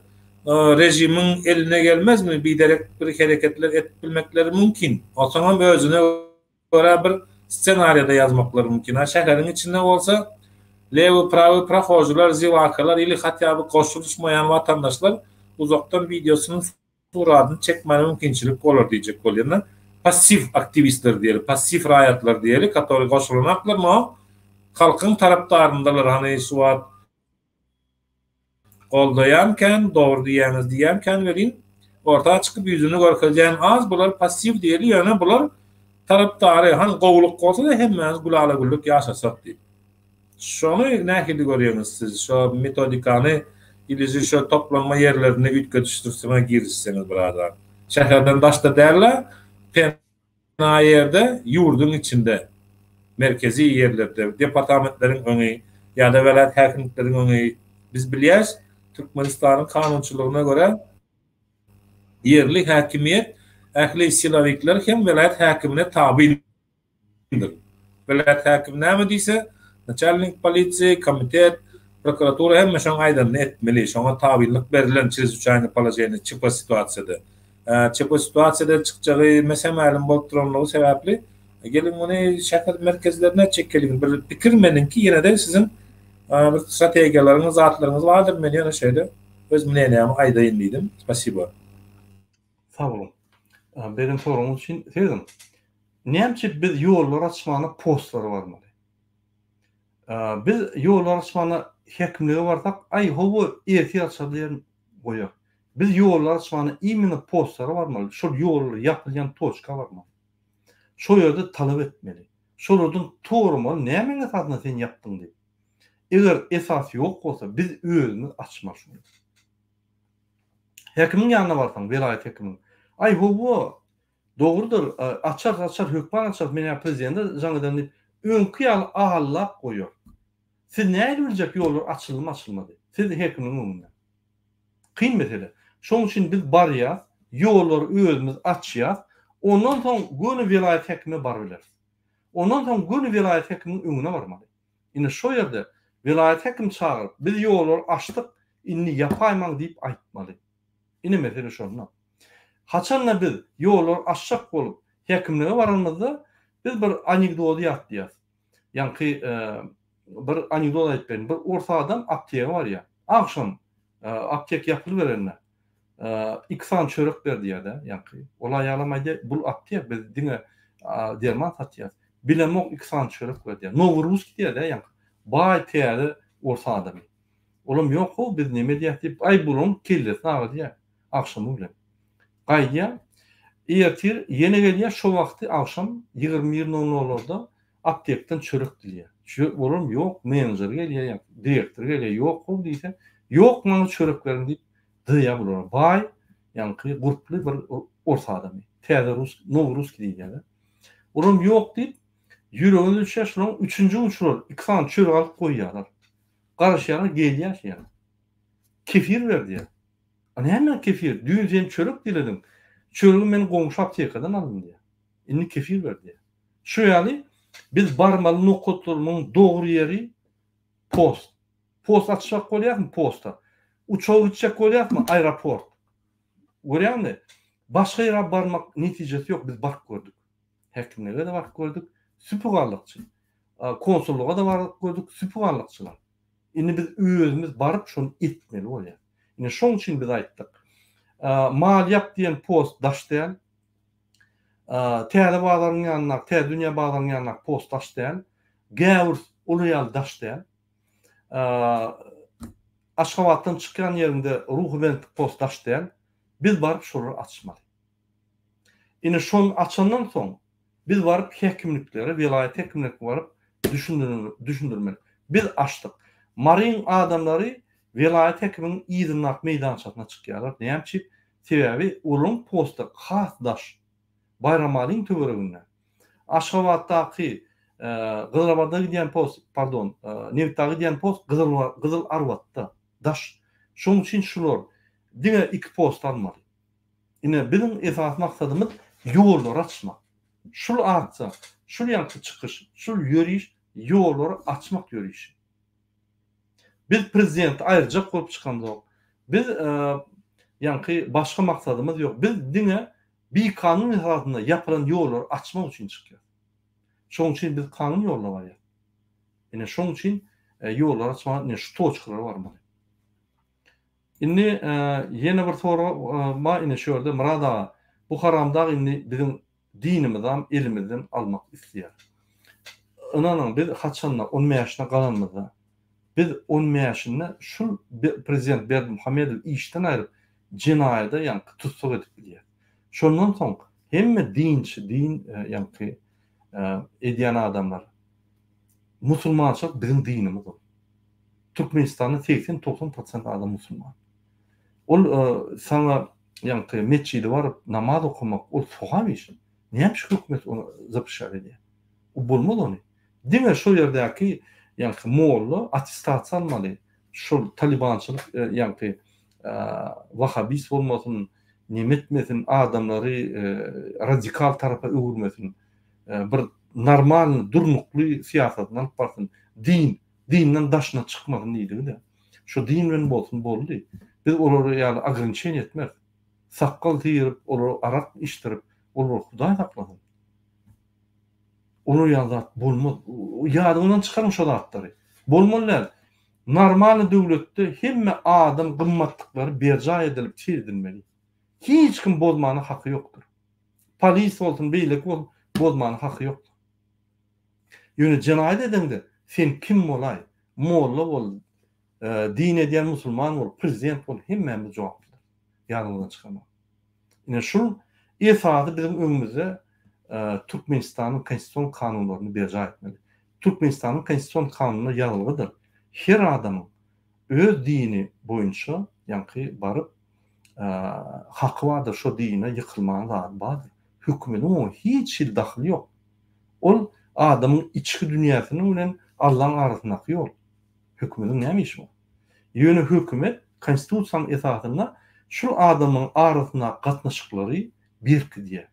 Režimiň eline gelmezmi biderek bir hereketler edip bilmekleri mümkin. Onsoňam özüne görä bir ssenariýada ýazmaklary mümkin. A şäheriň içinde bolsa lewy prawy prohožylar, ziwakalar ili hatýa by goşulyşmaýan watandaşlar uzakdan wideosyny suradyny çekmäne mümkinçilik bolar diýjek bolýan. Passiw aktiwistler diýeli, passiw raýatlar diýeli, katory goşulanaklar no halkyň tarapdaryndalar hany şu wagt goldaýan kän, dogry diýýäňiz diýýän kän welin, orta çykyp ýüzüni görkezýän az, bular passiw diýeli, ýöne bular tarapdary, hany gowulyk bolsa-da hemmämiz gülala-güllük ýaşasak diýip. Şony nähili görýäňiz siz, şo metodikany iliji şo toplanma ýerlerinde üýtgedişdirseňiz, girizseňiz birazrak. Şäherden daşda däl-de, pena ýerde, ýurduň içinde, merkezi ýerlerde, departamentleriň öňi ýa-da welaýat häkimlikleriň öňi, biz bilýäs, Türkmenistanyň kanunçylygyna görä, ýerli häkimiýet, ähli silowikler hem welaýat häkimine tabyn. Welaýat häkimi näme diýse, naçalnik polisiýa, komitet, prokuratura hemme şoň aýdanyny etmeli. Şoňa tabynlyk berlen çrezwiçaýnyý položeniýe ÇP situasiýada. ÇP situasiýada çykjagy mese-mälim bolup duranlygy sebäpli, geliň muny şäher merkezlerine çekeliň. Bir pikir meniňki, ýene-de siziň bir strategiýalaryňyz, zatlaryňyz bardyr, men ýöne şeýle öz mneniýamy aýdaýyn diýdim. Spasibo. Sag boluň. Beren soragyňyz üçin. Serediň. Näme üçin biz ýollar açmana postlara barmaly? Biz ýollar açmana häkimlige barsak, aý hawa ertir açar diýen goýar. Biz ýollar açmana imенно postlara barmaly, şol ýollar ýapylýan toçka barmaly. Şo ýerde talap etmeli. Şolardan toramaly nämäň esasynda sen ýapdyň diýip. Eger esas ýok bolsa biz özümiz açmaly şony. Häkimiň ýanyna barsaň, welaýat häkimiň, aý hawa Dogrudyr, açarys, açarys, hökman açarys, men ýa prezidente jaň ederin diýip, öňki ýaly allap goýar. Siz nähili biljek ýollar açyldymy, açylmady? Siz hekimiň öňünde. Kyn mesele. Şonuň üçin biz barýas, ýollary özümiz açýas, ondan soň göni welaýat häkimine barybileris. Ondan soň göni welaýat häkiminiň öňüne barmaly. Ine şo ýerde welaýat häkimi çagyryp, biz ýollary açdyk, indi ýapaýmaň diýip aýtmaly. Ine mesele şonda. Haçanda biz ýollary açjak bolup häkimlige baranymyzda biz bir anekdody ýatlaýas. Ýaňky bir anekdot aýdyp berin. Bir ors adam aptege barýar. Agşam aptek ýapylyberende iki sany çörek ber diýýär-de ýaňky. Ol aýalam aýdýar, bul aptek biz diňe derman satýas. Bilemok iki sany çörek ber diýýär. Nowy ruski diýýär-de ýaňky. Baý täze ors adamy. Olam ýok how biz neme edýäs diýip, aý bulaň kellesini agyrýar agşamy bilen. Gaýdýar. Ertir ýene gelýär şo wagty agşam 21 nol nollarda aptekden çörek dileýär. Çörek olam ýok, menejer gelýär ýa direktor gelýär, ýok how diýse, ýok maňa çörek beriň diýip dyzýar bulara. Baý ýaňky gurply bir ors adamy. Täze rus, nowy ruski diýilýär-de. Olam ýok diýip ýüregine düşýär şolaň üçünji gün şular iki sany çörek alyp goýýarlar. Garaşýarlar gelýär şeýle. Kefir ber diýýär. A näme kefir? Düýn sen çörek dilediň. Çöregi men goňşy aptekadan aldym diýýär. Indi kefir ber diýýär. Şu ýaly biz barmaly nokatlarymyň dogry ýeri post. Post açjak bolýarmy posta. Uçaga gitjek bolýarmy aeroport. Görýäňmi? Başga ýere barmak netijesi ýok biz baryp gördük. Häkimlige-de baryp gördük. Süpügallykçy. Konsullyga-da baryp gördük, süpügallykçylar. Indi biz özümiz baryp şony etmeli bolýar. Indi şoň üçin biz aýtdyk. Malýap diýen post daş däl. Täze bazaryň ýanyndaky, Täze dünýä bazaryň ýanyndaky post daş däl. Gäwürs uly ýaly daş däl. Aşgabatdan çykýan ýeriňde Ruhubelentlik post daş däl. Biz baryp şolary açmaly. Ine şony açandan soň biz baryp häkimliklere, welaýat häkimlikine baryp düşündirmeli. Biz açdyk. Maryň adamlary welaýat häkiminiň yzyndaky meýdançasyna çykýarlar. Näme üçin? Sebäbi olaryň posty has daş. Baýramalyň töwereginde. Aşgabatdaky Gyzylabada gidýän post, pardon, Nebitdaga gidýän post Gyzyl Arbatda. Daş. Şonuň üçin şular diňe iki post almaly. Ine, biziň esasy maksadymyz ýollary açmak. Şul aksiýa. Şul ýaňky çykyş, şul ýöriş ýollary açmak ýörişi. Biz prezidenti aýyrjak bolup çykamzok. Biz ýaňky başga maksadymyz ýok. Biz diňe bikanun esasynda ýapylan ýollary açmak üçin çykýas. Şonuň üçin biz kanun ýoluna barýas. Ine şonuň üçin ýollary açmaga ine şu toçkalara barmaly. Indi ýene bir sorag bar ine şu ýerde Myrat aga bu haramdag indi biziň dinimizam elimizden almak isleýär. Ynanyň biz haçanda on bäşine galanymyzda biz on bäşinde şul prezident Berdimuhamedowy işden aýryp jenaýada ýaňky tussag edip bilýäs. Şondan soň hemme dinçi din ýaňky edýän adamlar musulmançylyk biziň dinimiz ol. Türkmenistanda 80-90 prosent adam musulman. Ol saňa ýaňky metjide baryp namaz okamak ol sogap iş. Näme üçin hökümet ony zapişat edýär? O bolmaz ony. Diňe şol ýerdäki ýaňky molla attestasiýa almaly. Şol talibançylyk ýaňky wahabist bolmasyn, neme etmesin, adamlary radikal tarapa öwürmesin. Bir normalny, durnukly syýasatyny alyp barsyn. Din, dinden daşyna çykmasyn diýdigi-de. Şo din bilen bolsun boldy. Biz olary ýaly ograniçeniýe etmeris. Sakgal syryp, olara arak içdirip, olary Hudaý saklasyn. Olar ýaly zat bolmaz. Ýadyňyzdan çykaryň şo zatlary. Bolmaly däl. Normalny döwletde hemme adam gymmatlyklary berjaý edilip seredilmeli. Hiç kim bozmana haky ýokdur. Polis bolsun, beýleki bolsun bozmana haky ýokdur. Ýöne jenaýat edeňde sen kim bolaý, molla bol, din edýän musulman bol, prezident bol hemmämiz jogaplydyr. Ýadyňyzdan çykarmaň. Ine şul esasy biziň öňümizde Türkmenistanyň konstitusion kanunlaryny berjaý etmeli. Türkmenistanyň konstitusion kanunynda ýazylgydyr. Her adamyň öz dini boýunça ýaňky baryp haky bardyr, şo dine ýykylmaga zady bardyr. Hökümediň oňa hiç hili dahyly ýok. Ol adamyň içki dünýäsiniň bilen Allaň arasyndaky ýol. Hökümediň näme işi bar? Ýöne hökümet konstitusiýanyň esasynda şul adamlaryň arasyndaky gatnaşyklary berkidýär.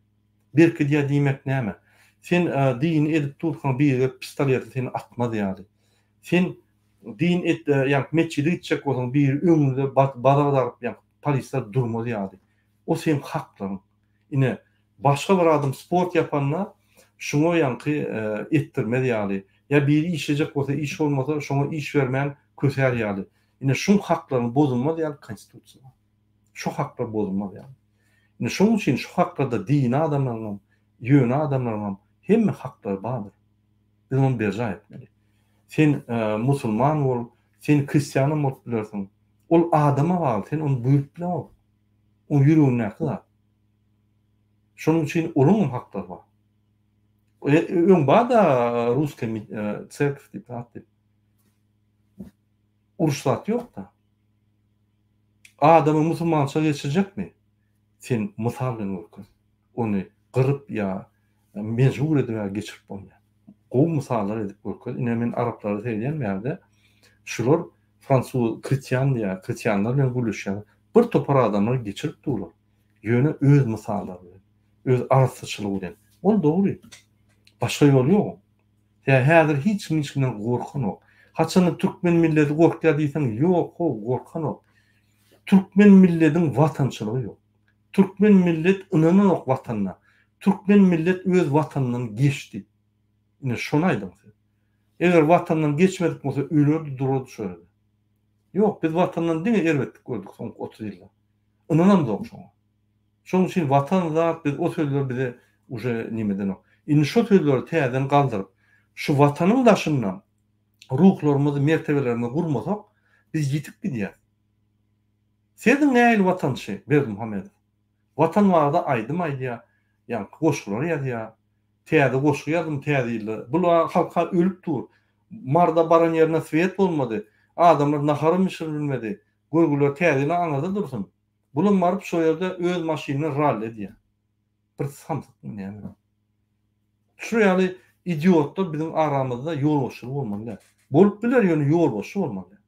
Berkidýär diýmek näme? Sen dini edip durkaň biri gelip pistoletli seni atmaz ýaly. Sen din et ýa metjide gitjek bolsaň biri öňüňde badak daryp ýa polisler durmaz ýaly. O seň haklaryň. Ine, başga bir adam sport ýapanda şuňa ýaňky etdirmez ýaly, ýa biri işlejek bolsa iş bolmasa şoňa iş bermän kösär ýaly. Ine şuň haklaryny bozulmaz ýaly konstitusiýa bar. Şu haklar bozulmaz ýaly. Ine şoň üçin şu haklarda dini adamlaryňam, ýöne adamlaryňam hemme haklary bardyr. Biz ony berjaý etmeli. Sen musulman bol, sen hristianam bolup bilersiň. Ol adama bagly, sen ony buýrup bileňok. Oň ýüregindäki zat. Şonuň üçin olaň hem haklary bar. Öň bar-da ruskiý tserkw diýip zat diýip. Uruş zat ýok-da. Adamy musulmança geçirjekmi? Sen mysal bilen görkez. Ony gyryp ýa mejbur edip geçirip bolmaýar. Gowy mysallar edip görkez. Ine men araplara seredýän bärde. Şular fransuz kritian diýýär, kritianlar bilen gürleşýär. Bir topar adamlar geçirip durlar. Ýöne öz mysallary bilen, öz arassaçylygy bilen. Ol dogry. Başga ýol ýok. Tä häzir hiç kim hiç kimden gorkanok. Haçanda türkmen milleti gorkýar diýseň, ýok how, gorkanok. Türkmen millediň watançylygy ýok. Türkmen millet ynananok watanyna. Türkmen millet öz watanyndan geçdi. Ine şony aýdyň siz. Eger watandan geçmedik bolsa ölerdi durardy şo ýerde. Ýok, biz watandan diňe erbetlik gördük soňky 30 ýylda. Ynanamzok şoňa. Şonuň üçin watan zat biz o sözler bize uje neme edenok. Indi şo sözleri täzeden galdyryp, şu watanyň daşynda ruhlarymyzy, mertebelerimizi gurmasak, biz ýitip gidýäs. Sezdiň nähili watançy Berdimuhamedow. Watan barada aýdym aýdýar, ýaňky goşgular ýazýar. Täze goşgy ýazdym täze ýylda. Bul halka ölüp dur. Marda baran ýerinde swet bolmady. Adamlar naharam bişirip bilmedi. Görgüler täze ýyla aňyrda dursun. Bulam baryp şo ýerde öz maşynyny rally edýär. Bir samsykmy näme? Şu ýaly idiotlar biziň aramyzda ýolbaşçyly bolmaly däl. Bolup biler ýöne ýolbaşçy bolmaly däl.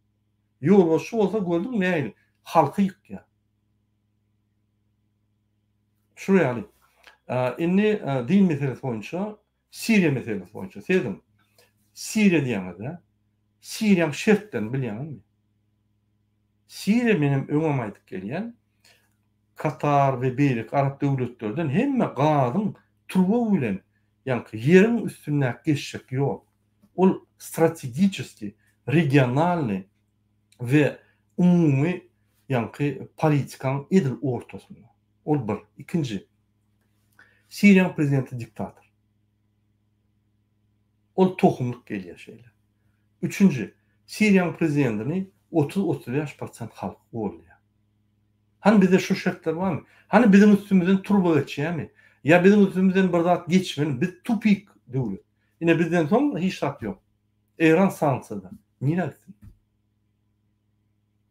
Ýolbaşçy bolsa gördüňmi nähili halky ýykýar. Şu ýaly. Indi din meselesi boýunça. Siriýa meselesi boýunça serediň. Siriýa diýýäňiz-dä. Siriýaň şertlerini bilýäňizmi? Siriýa menem öňem aýdyp gelýän, Katar we beýleki arap döwletlerden hemme gazyň turba bilen ýaňky ýeriň üstündäki geçjek ýol. Ol strategiçeskiý, regionalnyý we umumy ýaňky politikaň edil ortasynda. Ol bir. Ikinji. Siriýaň prezidenti diktator. Ol tohumlyk gelýär şeýle. Üçünji, Siriýaň prezidentini 30-35 prosent halk goldaýar. Hany bizde şu şertler barmy? Hany biziň üstümizden turba geçýärmi? Ýa biziň üstümizden bir zat geçmelimi? Biz tupik döwlet. Ine bizden soň hiç zat ýok. Eýran sanksiýada. Nirä gitsin?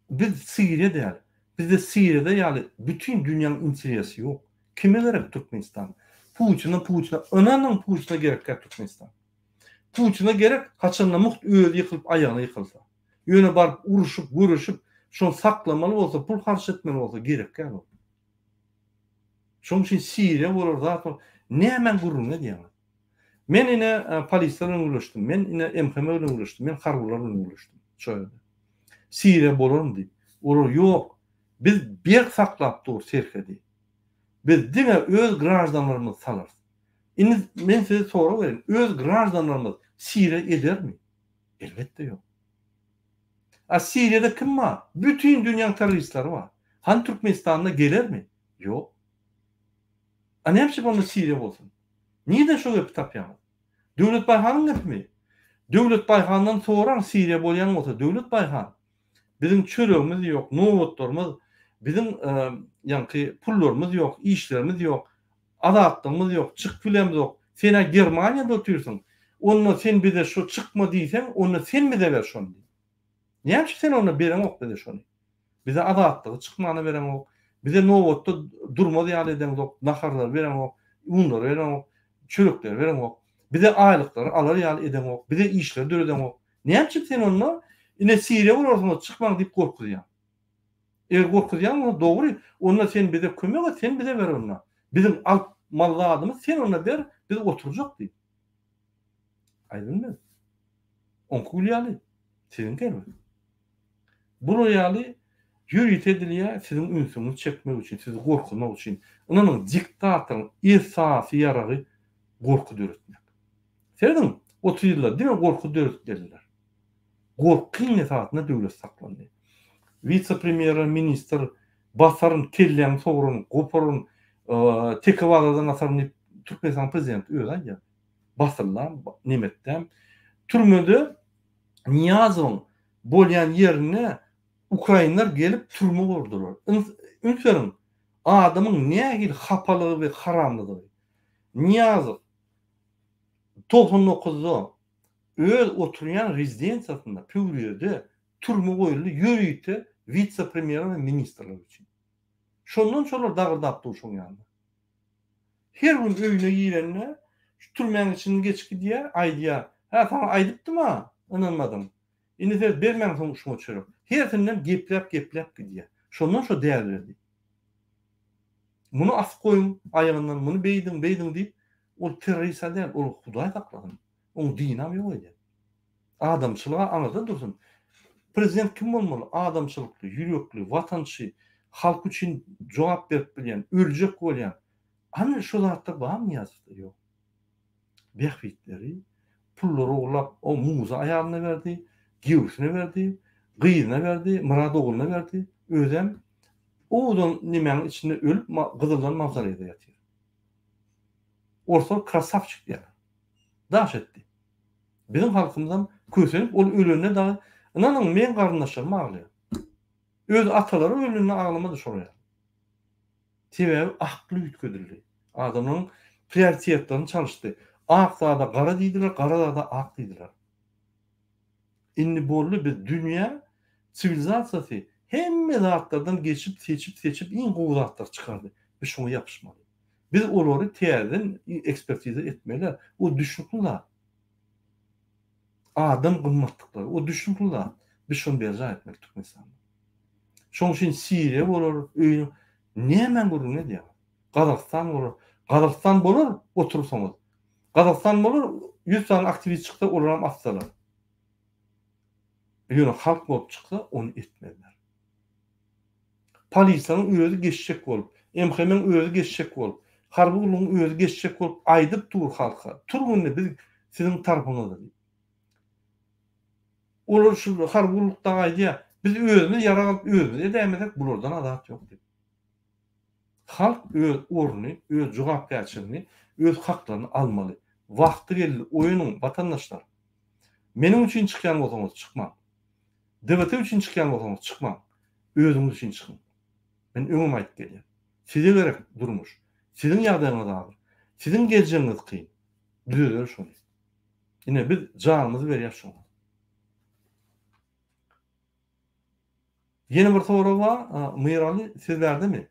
Biz Siriýa däl. Bizde Siriýada ýaly bütin dünýäň interesi ýok. Kime gerek Türkmenistan? Putine Putine ynanyň Putine gerek däl Türkmenistan. Putine gerek haçanda mugt özi ýykylyp aýagyna ýykylsa. Ýöne baryp uruşyp göreşip şony saklamaly bolsa pul harç etmeli bolsa gerek däl ol. Şonuň üçin Siriýa bolar zat bolar. Nämäň gürrüňini edýäňiz? Men ine polisler bilen gürleşdim. Men ine MHM bilen gürleşdim. Men harbylar bilen gürleşdim. Şo ýerde. Siriýa bolarmy diýip. Olar ýok. Biz berk saklap dur serhedi. Biz diňe öz graždanlarymyzy salarys. Indi men size sorag bereýin. Öz graždanlarymyz Siriýa edermi? Elbetde ýok. A Siriýada kim bar? Bütin dünýäň terroristleri bar. Hany Türkmenistanda gelermi? Ýok. A näme üçin onda Siriýa bolsun? Nirden şo gepi tapýaňyz? Döwlet Baýhanyň gepimi? Döwlet Baýhandan soraň Siriýa bolýan bolsa Döwlet Baýhan biziň çöregimiz ýok, nobatlarymyz, biziň ýaňky pullarymyz ýok, işlerimiz ýok, azatlygymyz ýok, çykyp bilemzok. Sen-ä Germaniýada otyrsyň. Onda sen bize şo çykma diýseň, onda sen bize ber şony diý. Näme üçin sen onda bereňok bize şony? Bize azatlygy çykmana bereňok, bize nobatda durmaz ýaly edeňzok, naharlary bereňok, unlary bereňok, çörekleri bereňok, bize aýlyklary alar ýaly edeňok, bize işleri döredeňok. Näme üçin sen onda ine Siriýa bolarsyňyz çykmaň diýip gorkuzýaň? Eger gorkuzýaň bolsa dogry, onda sen bize kömek et, sen bize ber onda. Biziň alyp mal zadymyz sen onda ber, biz oturjak diýip. Aýdylmaz. Oňky gül ýaly, siziňki erbet. Bular ýaly ýörite edilýär siziň ünsüňizi çekmek üçin, sizi gorkuzmak üçin. Ynanyň, diktatoryň esasy ýaragy gorky döretmek. Serediň, 30 ýylda diňe gorky döredip geldiler. Gorkyň esasynda döwlet saklandy. Wise-premýere, ministr basaryn, kelläňi sograryn, goparyn, teke bazardan asaryn diýip Türkmenistanyň prezidenti özi aýdýar. Basyldam, nemetdäm. Türmede Nyýazowyň bolýan ýerine ukrainler gelip türme gurdular. Üns beriň, adamyň nähili hapalygy we haramlydygy. Nyýazow 99-da öz oturýan rezidensiýasynda, Pöwrizde türme goýuldy ýörite wise-premýer we ministrler üçin. Şondan şolar dagyrdap dur şoň ýanynda. Her gün öýüne girende şu türmäň içinden geçip gidýär, aýdýar, Hä, saňa aýdypdym-a, ynanmadyň. Indi siz bermäň soň şuňa çörek. Hersinden gepläp-gepläp gidýär. Şondan şo däliredi. Muny asyp goýuň aýagyndan, muny beýdiň, beýdiň diýip, ol terrorist-ä däl, ol Hudaý saklasyn. Oň dinam ýok edýär. Adamçylyga aňyrda dursun. Prezident kim bolmaly? Adamçylykly, ýürekli, watançy, halk üçin jogap berip bilýän, öljek bolýan. Hany şu zatlar barmy Nyýazowda? Ýok. Bähbitleri, pullary ogurlap, o Muza aýalyna berdi, giýewsine berdi, gyzyna berdi, Myrat ogluna berdi. Özem owadan nemäniň içinde ölüp, gyzyldan mawzoleýde ýatyr. Orslar krasawçik diýýärler. Daş etdi. Biziň halkymyzam kösenip ol ölende dagy ynanyň meň garyndaşlarym aglaýar. Öz atalary ölende aglamady şolar ýaly. Sebäbi akly üýtgedildi. Adamlaryň prioritetlerini çalyşdy. Ak zada gara diýdiler, gara zada ak diýdiler. Indi boldy biz dünýä siwilizasiýasy hemme zatlardan geçip seçip seçip iň gowy zatlary çykardy. Biz şoňa ýapyşmaly. Biz olary täzeden ekspertiza etmeli. O düşnükli zat. Adam gymmatlyklary. O düşnükli zat. Biz şony berjaý etmeli Türkmenistanda. Şonuň üçin Siriýa bolar, öýüni nämäň gürrüňini edýäňiz? Gazagystan bolar. Gazagystan bolar otursaňyz. Gazagystan bolar, 100 sany aktiwist çyksa, olaram atsalar. Ýöne halk bolup çyksa, ony etmezler. Polisiýanyň özi geçjek bolup, MHM-iň özi geçjek bolup, harby gullugyň özi geçjek bolup aýdyp dur halka, Tur indi biz siziň tarapyňyzda diýip. Olar şu harby gullukda aýdýar, biz özümiz ýarag alyp özümiz edäýmesek bulardan azat ýok diýip. Halk öz ornuny, öz jogapkärçiligini, öz haklaryny almaly. Wagty geldi, oýanyň, watandaşlar! Meniň üçin çykýan bolsaňyz çykmaň. DWT üçin çykýan bolsaňyz çykmaň. Özüňiz üçin çykyň. Men öňem aýdyp gelýän. Size gerek durmuş. Siziň ýagdaýyňyz agyr. Siziň geljegiňiz kyn. Düzedeli şony. Ine biz janymyzy berýäs şoňa. Ýene bir sorag bar, Myraly siz bärdemi?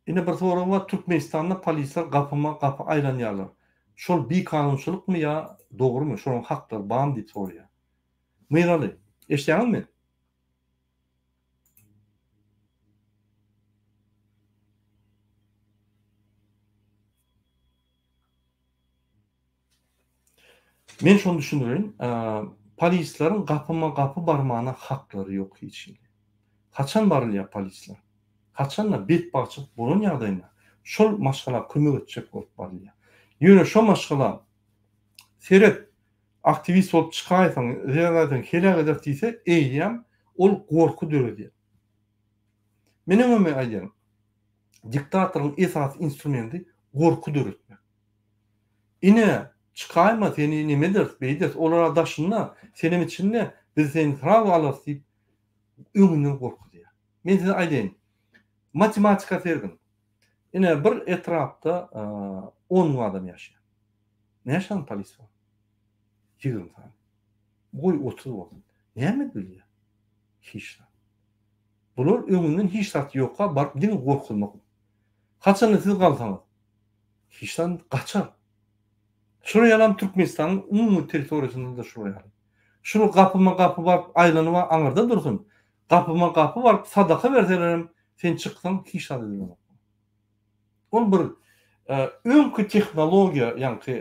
Ine bir sorag bar, Türkmenistanda polisler gapyma gapy aýlanýarlar. Şol bikanunçylykmy ýa dogrymy, şolaryň haklary barmy diýip soraýar. Myraly, eşidýäňizmi? Men şony düşündireýin, polisleriň gapyma gapy barmana haklary ýok hiç hili. Haçan barylýar polisler? Haçanda betbagtçylyk bolan ýagdaýynda şol maşgala kömek etjek bolup barylýar. Ýöne şo maşgala seret aktiwist bolup çykaýsaň, zeýrenäýseň heläk ederis diýse eýýäm ol gorky döredýär. Men öňem aýdýan, diktatoryň esasy instrumenti gorky döretmek. Ine, çykaýma, seni neme ederis, beýderis, olar-a daşynda, senem içinde, biz seni srazu alarys diýip, öňünden gorkuzýar. Men size aýdaýyn, matematika serediň. Ine, bir etrapda on müň adam ýaşaýar. Näçe sany polis bar? 20 sany. Goý 30 bolsun. Näme bilýär? Hiç zat. Bular öňünden hiç zat ýokka baryp diňe gorkuzmak. Haçanda siz galsaňyz, hiç zat gaçar. Şular ýalam Türkmenistanyň umumy territoriýasynda-da şular ýaly. Şular gapyma gapy baryp aýlanyp aňyrda dursun. Gapyma gapy baryp sadaka berselerem sen çyksaň hiç zat edilenok. Ol bir öňki tehnologiýa, ýaňky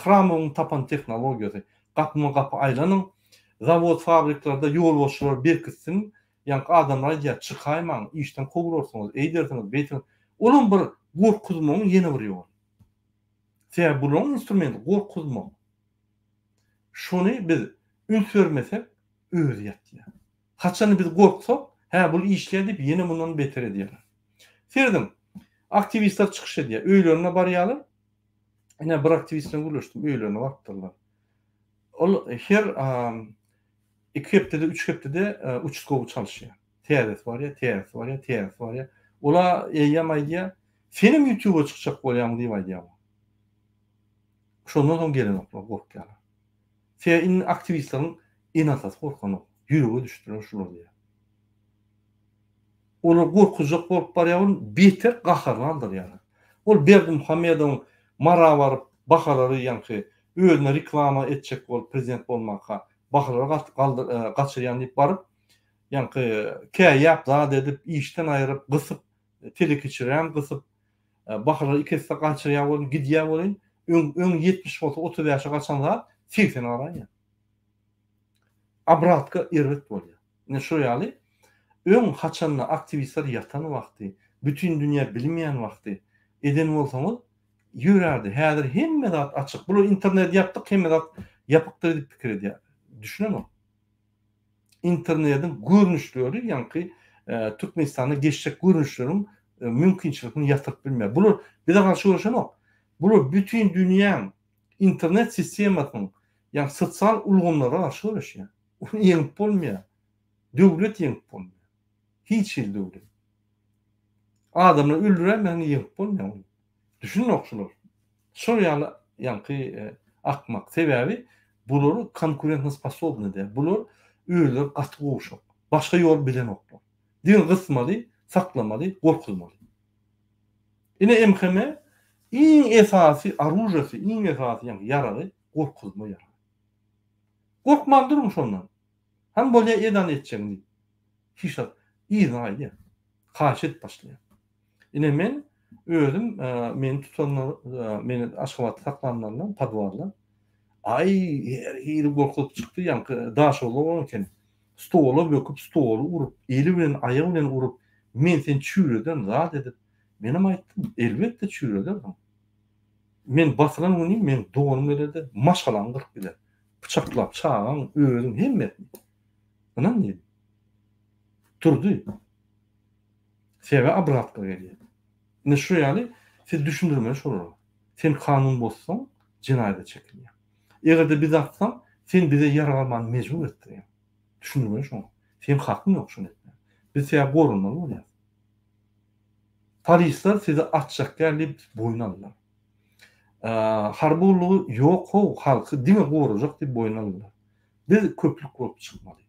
Hramowyň tapan tehnologiýasy. Gapyma gapy aýlanyň, zawod fabriklerde ýolbaşçylar berkitsin, ýaňky adamlar aýdýar, çykaýmaň, işden kowularsyňyz, eýdersiňiz, beýtersiňiz. Olam bir gorkuzmagyň ýene bir ýoly. Sebäbi bularyň instrumenti gorkuzmak. Şony biz üns bermesek, özi ýatýar. Haçanda biz gorksak, hä bul işleýär diýip ýene mundan beter edýärler. Serediň, aktiwistler çykyş edýär, öýlerine barýarlar. Ine bir aktiwist bilen gürleşdim, öýlerine barypdyrlar. Ol her iki hepdede, üç hepdede uçastkowy çalyşýar. Täzesi barýar, täzesi barýar, täzesi barýar. Ola eýýäm aýdýar, senem ýutuba çykjak bolýaňmy diýip aýdýar. Şondan soň gelenoklar, gorkýarlar. Sebäbi indi aktiwistleriň ene-atasy gorkanok. Ýürege düşdüler şular diýýär. Olar gorkuzjak bolup barýar, ol beter gaharyny aldyrýarlar. Ol Berdimuhamedowyň Mara baryp bahalary ýaňky özüne reklama etjek bolup prezident bolmaka bahalary gaçyrýan diýip baryp ýaňky käýäp zat edip işden aýryp gysyp telekeçilerem gysyp Bahalary iki esse gaçyrýar welin, gidýär welin, öň öň 70 bolsa 35-e gaçan zat 80-e garaýar. Obratka erbet bolýar. Ine şo ýaly öň haçanda aktiwistler ýatan wagty, bütin dünýä bilmeýän wagty eden bolsaňyz ýörärdi. Häzir hemme zat açyk. Bular interneti ýapdyk, hemme zat ýapykdyr diýip pikir edýär. Düşünenok. Internediň görnüşleri ýaňky Türkmenistanda geçjek görnüşleriň mümkinçilikini ýatyryp bilmeýär. Bular bize garşy göreşenok. Bular bütin dünýäň internet sistemasynyň, ýagny sosial ulgamlara garşy göreşýär. Ony ýeňip bolmaýar. Döwlet ýeňip bolmaýar. Hiç hili döwlet. Adamlar öldüräýmäň ýeňip bolmaýar ony. Düşünenok şular. Şol ýaly ýaňky akmak. Sebäbi bular konkurentnosposobny däl. Bular özleri gaty gowşak. Başga ýol bilenoklar. Diňe gysmaly, saklamaly, gorkuzmaly. Ine MHM iň esasy oružasy, iň esasy ýaňky ýaragy gorkuzma ýaragy. Gorkman duruň şondan. Hany bolýa et hany etjegiň diýip. Hiç zat yzyna gaýdýar. Haýyş edip başlaýar. Ine men. Özüm meni tutanlar, meni Aşgabatda saklanlarynda, podwalda. Aý, her hili gorkuzyp çykdy, ýaňky Daşoguzda bolan eken. Stola böküp, stoly urup, eli bilen, aýagy bilen urup, men seni çüýrederin, zat edip. Menem aýtdym, elbetde çüýredersiň. Men basylan güni meň doganym geler-de, maşgalaňy gyryp gider. Pyçaklap, çagaň, özüň, hemmesini. Ynan diýdim. Turdy. Sebäbi obratka gelýär. Indi şu ýaly siz düşündirmeli şolara. Sen kanun bozsaň, jenaýata çekilýäň. Eger-de biz atsaň, sen bize ýarag almany mejbur etdirýäň. Düşündirmeli şoňa. Seň hakyň ýok şony etmäge. Biz sebäbi goranmaly bolýarys. Polisler sizi atjak däl diýip boýun aldylar. Harby gullugy ýok how, halky diňe gorajak diýip boýun aldylar. Biz köplük bolup çykmaly.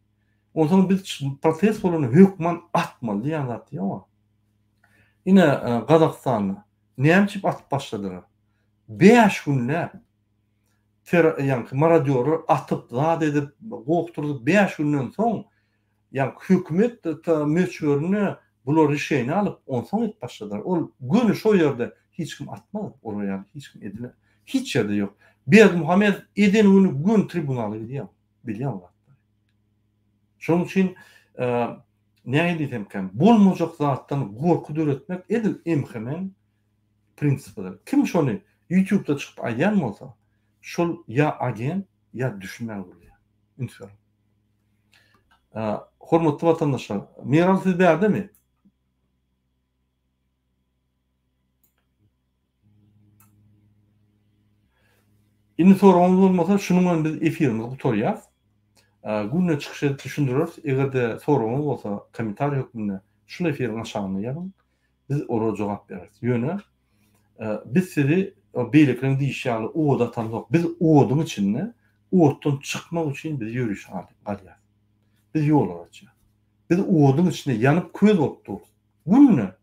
Onsoň biz protest bolanda hökman atmaly diýen zat ýok. Ine Gazagystanda näme üçin atyp başladylar? 5 günläp ter ýaňky marodýorlar atyp, zat edip, goh turzup 5 günden soň ýaňky hökümet möçberinde bular rişeniýe alyp, onsoň edip başladylar. Ol göni şo ýerde hiç kim atmaz, olar ýaly hiç kim edile hiç ýerde ýok. Berdimuhamedow eden güni göni tribunala gidýär. Bilýän o zatlary. Şonuň üçin nähili diýsemkäm, bolmajak zatdan gorky döretmek edil MHM-iň prinsipidir. Kim şony YouTube-da çykyp aýdýan bolsa, şol ýa agent, ýa düşünmän gürleýär. Üns beriň. Hormatly watandaşlar, Meral siz bärdemi? Indi soragyňyz bolmasa, şunuň bilen biz efirimizi gutarýas. Günde çykyş edip düşündireris. Eger-de soragyňyz bolsa, kommentariý hökmünde şul efiriň aşagynda ýazyň. Biz olara jogap bereris. Ýöne biz sizi beýlekileriň diýişi ýaly oda atamzok. Biz oduň içinde, otdan çykmak üçin biz ýörişe galýarys. Biz ýollar açýarys. Biz oduň içinde ýanyp köz bolup durus. Günde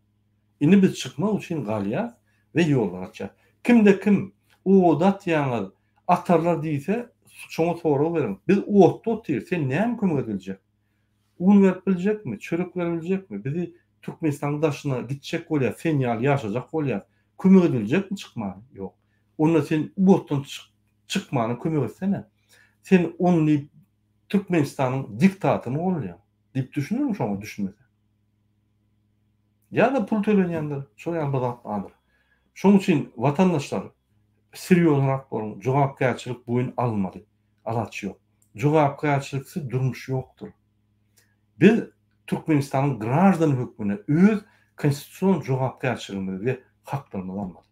Indi biz çykmak üçin galýas we ýollar açýas. Kimde kim oda atýaňyz, atarlar diýse, şoňa sorag beriň. Biz otda otyrys, sen näme kömek edip biljek? Un berip biljekmi, çörek berip biljekmi? Bizi Türkmenistanyň daşyna gitjek bolýas, sen ýaly ýaşajak bolýas. Kömek edip biljekmi çykmana? Ýok. Onda sen otdan çykmana kömek etsene. Sen ony diýip Türkmenistanyň diktatoryny goldaýaň diýip düşünermi şoňa düşünmese? Ýa-da pul tölenýändir, şol ýaly bir zat bardyr. Şonuň üçin watandaşlar serýozrak boluň, jogapkärçilik boýun almaly, alaç ýok. Jogapkärçiliksiz durmuş ýokdur. Biz Türkmenistanyň graždany hökmünde öz konstitusion jogapkärçiligimizi we haklarymyzy almaly.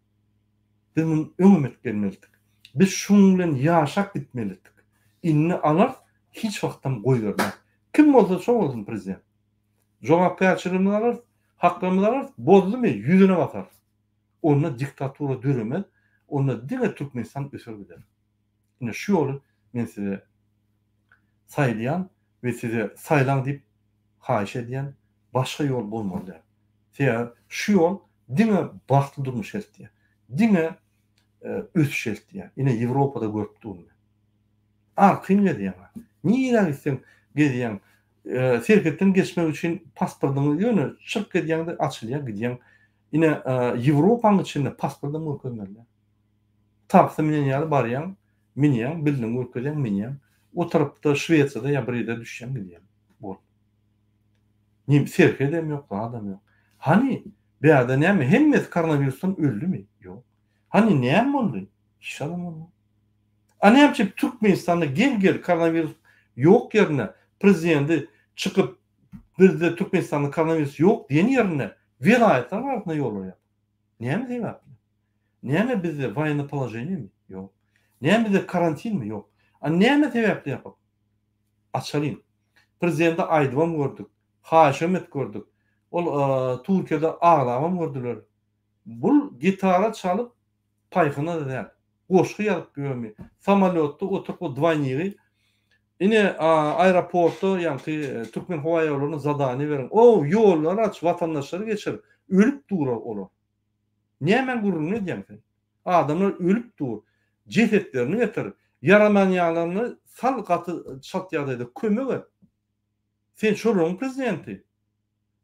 Biz muny öňem edip gelmelidik. Biz şunuň bilen ýaşap gitmelidik. Indi alarys, hiç wagtam goýbermeris. Kim bolsa şo bolsun prezident. Jogapkärçiligimizi alarys, haklarymyzy alarys, bozdumy, ýüzüne basarys. Onda diktatura döremez, onda diňe Türkmenistan öser gider. Ine şu ýoly men size saýlaýan we size saýlaň diýip haýyş edýän, başga ýol bolmaly däl. Sebäbi şu ýol diňe bagtly durmuş eltýär, diňe ösüş eltýär. Ine Ýewropada görüp durun men. Arkaýyn gezýäň. Nirä gitseň gezýäň. Serhetden geçmek üçin pasportyňy ýöne çyrk edýäň-de açylýar gidýäň. Ine Ýewropaň içinde pasportam görkezmeli däl. Taksä münen ýaly barýaň, münýäň, bildiňi görkezýäň, münýäň. O tarapda Şwesiýada ýa bir ýerde düşýäň gidýäň. Boldy. Nim serhedem ýok, zadam ýok. Hany bärde näme hemmesi koronawirusdan öldümi? Ýok. Hany näme boldy? Hiç zadam bolmady. A näme üçin Türkmenistanda gel gel koronawirus ýok ýerinde prezidenti çykyp bizde Türkmenistanda koronawirus ýok diýen ýerinde welaýatlaryň arasynda ýollar ýapyk. Näme sebäpli? Näme bizde woýennoý položeniýemi? Ýok. Näme bizde karantinmi? Ýok. A näme sebäpli ýapyk? Açalyň. Prezidente aýdybam gördük. Haýyşam edip gördük. Ol Türkiýede aglabam gördüler. Bul gitara çalyp paýhana-da däl. Goşgy ýazyp ýörmi? Samolýotda oturyp o dwaýnigi ine aeroportda ýaňky Türkmenhowaýollaryna zadaniýa beriň. O ýollary aç, watandaşlary geçir. Ölüp durar olar. Nämäň gürrüňini edýäň sen? Adamlar ölüp dur. Jesetlerini getir. Ýaramanýanlaryny sal gaty çalt ýagdaýda kömek et. Sen şolaryň prezidenti.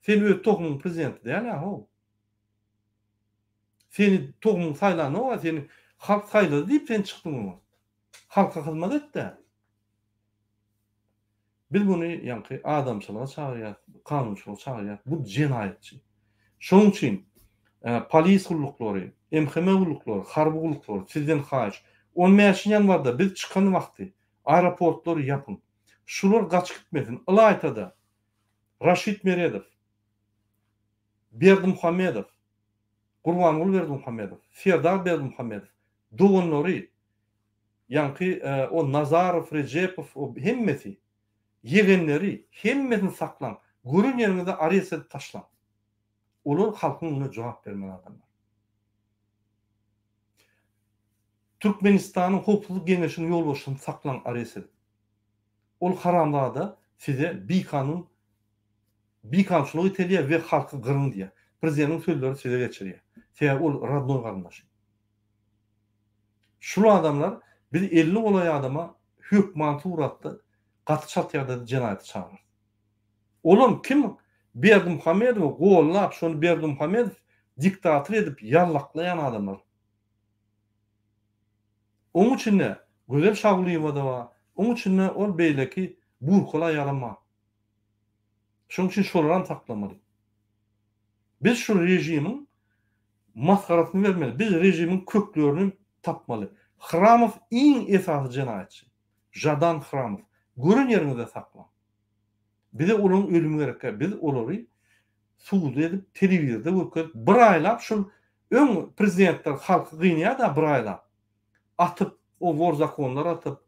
Sen öz tohumyň prezidenti däl-ä how. Seni tohumyň saýlanok-a, seni halk saýlady diýip sen çykdyň öňe. Halka hyzmat et-dä. Biz muny ýaňky adamçylyga çagyrýas, kanunçylyga çagyrýas. Bu jenaýatçy. Şonuň üçin polis gulluklary, MHM gulluklary, harby gulluklary sizden haýyş, on bäşinji ýanwarda biz çykan wagty aeroportlary ýapyň. Şular gaçyp gitmesin. Ylaýta-da Raşid Meredow, Berdimuhamedow, Gurbanguly Berdimuhamedow, Serdar Berdimuhamedow, doganlary, ýaňky o Nazarow, Rejepow, o hemmesi, ýegenleri, hemmesini saklaň. Gören ýeriňizde arest edip taşlaň. Olar halkyň öňünde jogap bermeli adamlar. Türkmenistanyň Howpsuzlyk Geňeşiniň ýolbaşçysyny saklaň arest edip. Ol haramzada size bikanun bikanunçylyk itelýär we halky gyryň diýýär. Prezidentiň sözleri size geçirýär. Sebäbi ol rodnoý garyndaşy. Şul adamlar biz 50 golaý adama hökman suratda gaty çalt ýagdaýda jenaýata çagyrarys. Olam kim Berdimuhamedowy gollap şony Berdimuhamedow diktator edip ýallaklaýan adamlar. Oň içinde Gözel Şagulyýewa-da bar, oň içinde ol beýleki burkaly aýalam bar. Şonuň üçin şolaram saklamaly. Biz şu režimiň masgarasyny bermeli. Biz režimiň köklerini tapmaly. Hramow iň esasy jenaýatçy. Žadan Hramow. Gören ýeriňizde saklaň. Bize olaryň ölümi gerek däl. Biz olary suda edip, telewizorda görkezip, bir aýlap şul öň prezidentler halky gynaýar-da bir aýlap. Atyp, o wor zakonlar atyp,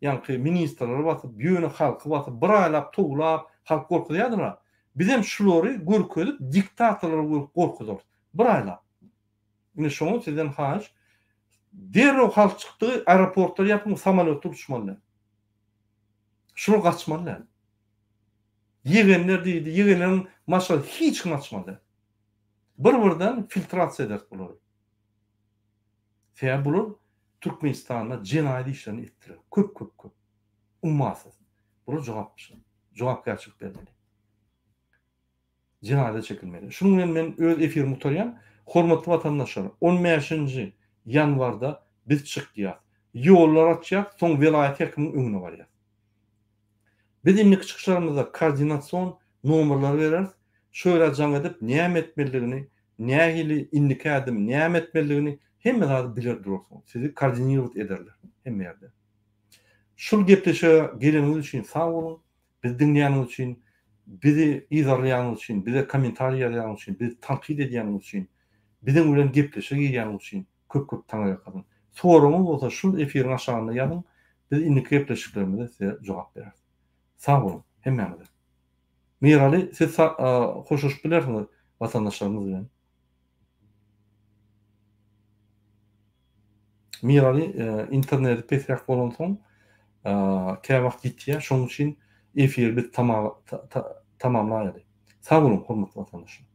ýaňky ministrleri basyp, ýöne halky basyp, bir aýlap towlap, halk gorkuzýardylar. Bizem şulary görkezip, diktatorlary gorkuzarys. Bir aýlap. Ine şoňa sizden haýyş, derrew halk çykdygy aeroportlary ýapyň, samolýotlar uçmaly däl. Şular gaçmaly däl. Ýegenler diýdi, ýegenleriň maşgalasy hiç kim açmaly däl. Bir-birden filtrasiýa ederis bulary. Sebäbi bular Türkmenistanda jenaýat işlerini etdiler. Köp köp köp. Ummasyz. Bular jogap jogapkärçilik bermeli. Jenaýata çekilmeli. Şunuň bilen men öz efirimi gutarýan. Hormatly watandaşlar, 15-nji ýanwarda biz çykýas. Ýollar açýas, soň welaýat häkiminiň öňüne barýas. Biz indiki çykyşlarymyzda koordinasion nomerleri bereris. Şo ýere jaň edip näme etmelidigini, nähili indiki ädim näme etmelidigini hemme zady biler durarsyňyz. Sizi koordinirowat ederler hemme ýerde. Şul gepleşige geleniňiz üçin sag boluň. Bizi diňleýäniňiz üçin, bizi yzarlaýanyňyz üçin, bize kommentariý ýazýanyňyz üçin, bizi tankyt edýäniňiz üçin, biziň bilen gepleşige girýäniňiz üçin köp köp taňryýalkasyn. Soragyňyz bolsa şul efiriň aşagynda ýazyň, biz indiki gepleşiklerimizde size jogap bereris. Sag boluň hemmäňize. Miraly siz hoşlaşyp bilersiňiz watandaşlarymyz bilen. Miraly interneti pesräk bolansoň käwagt ýitýär, şonuň üçin efiri biz tamamlaýaly. Sag boluň hormatly watandaşlar.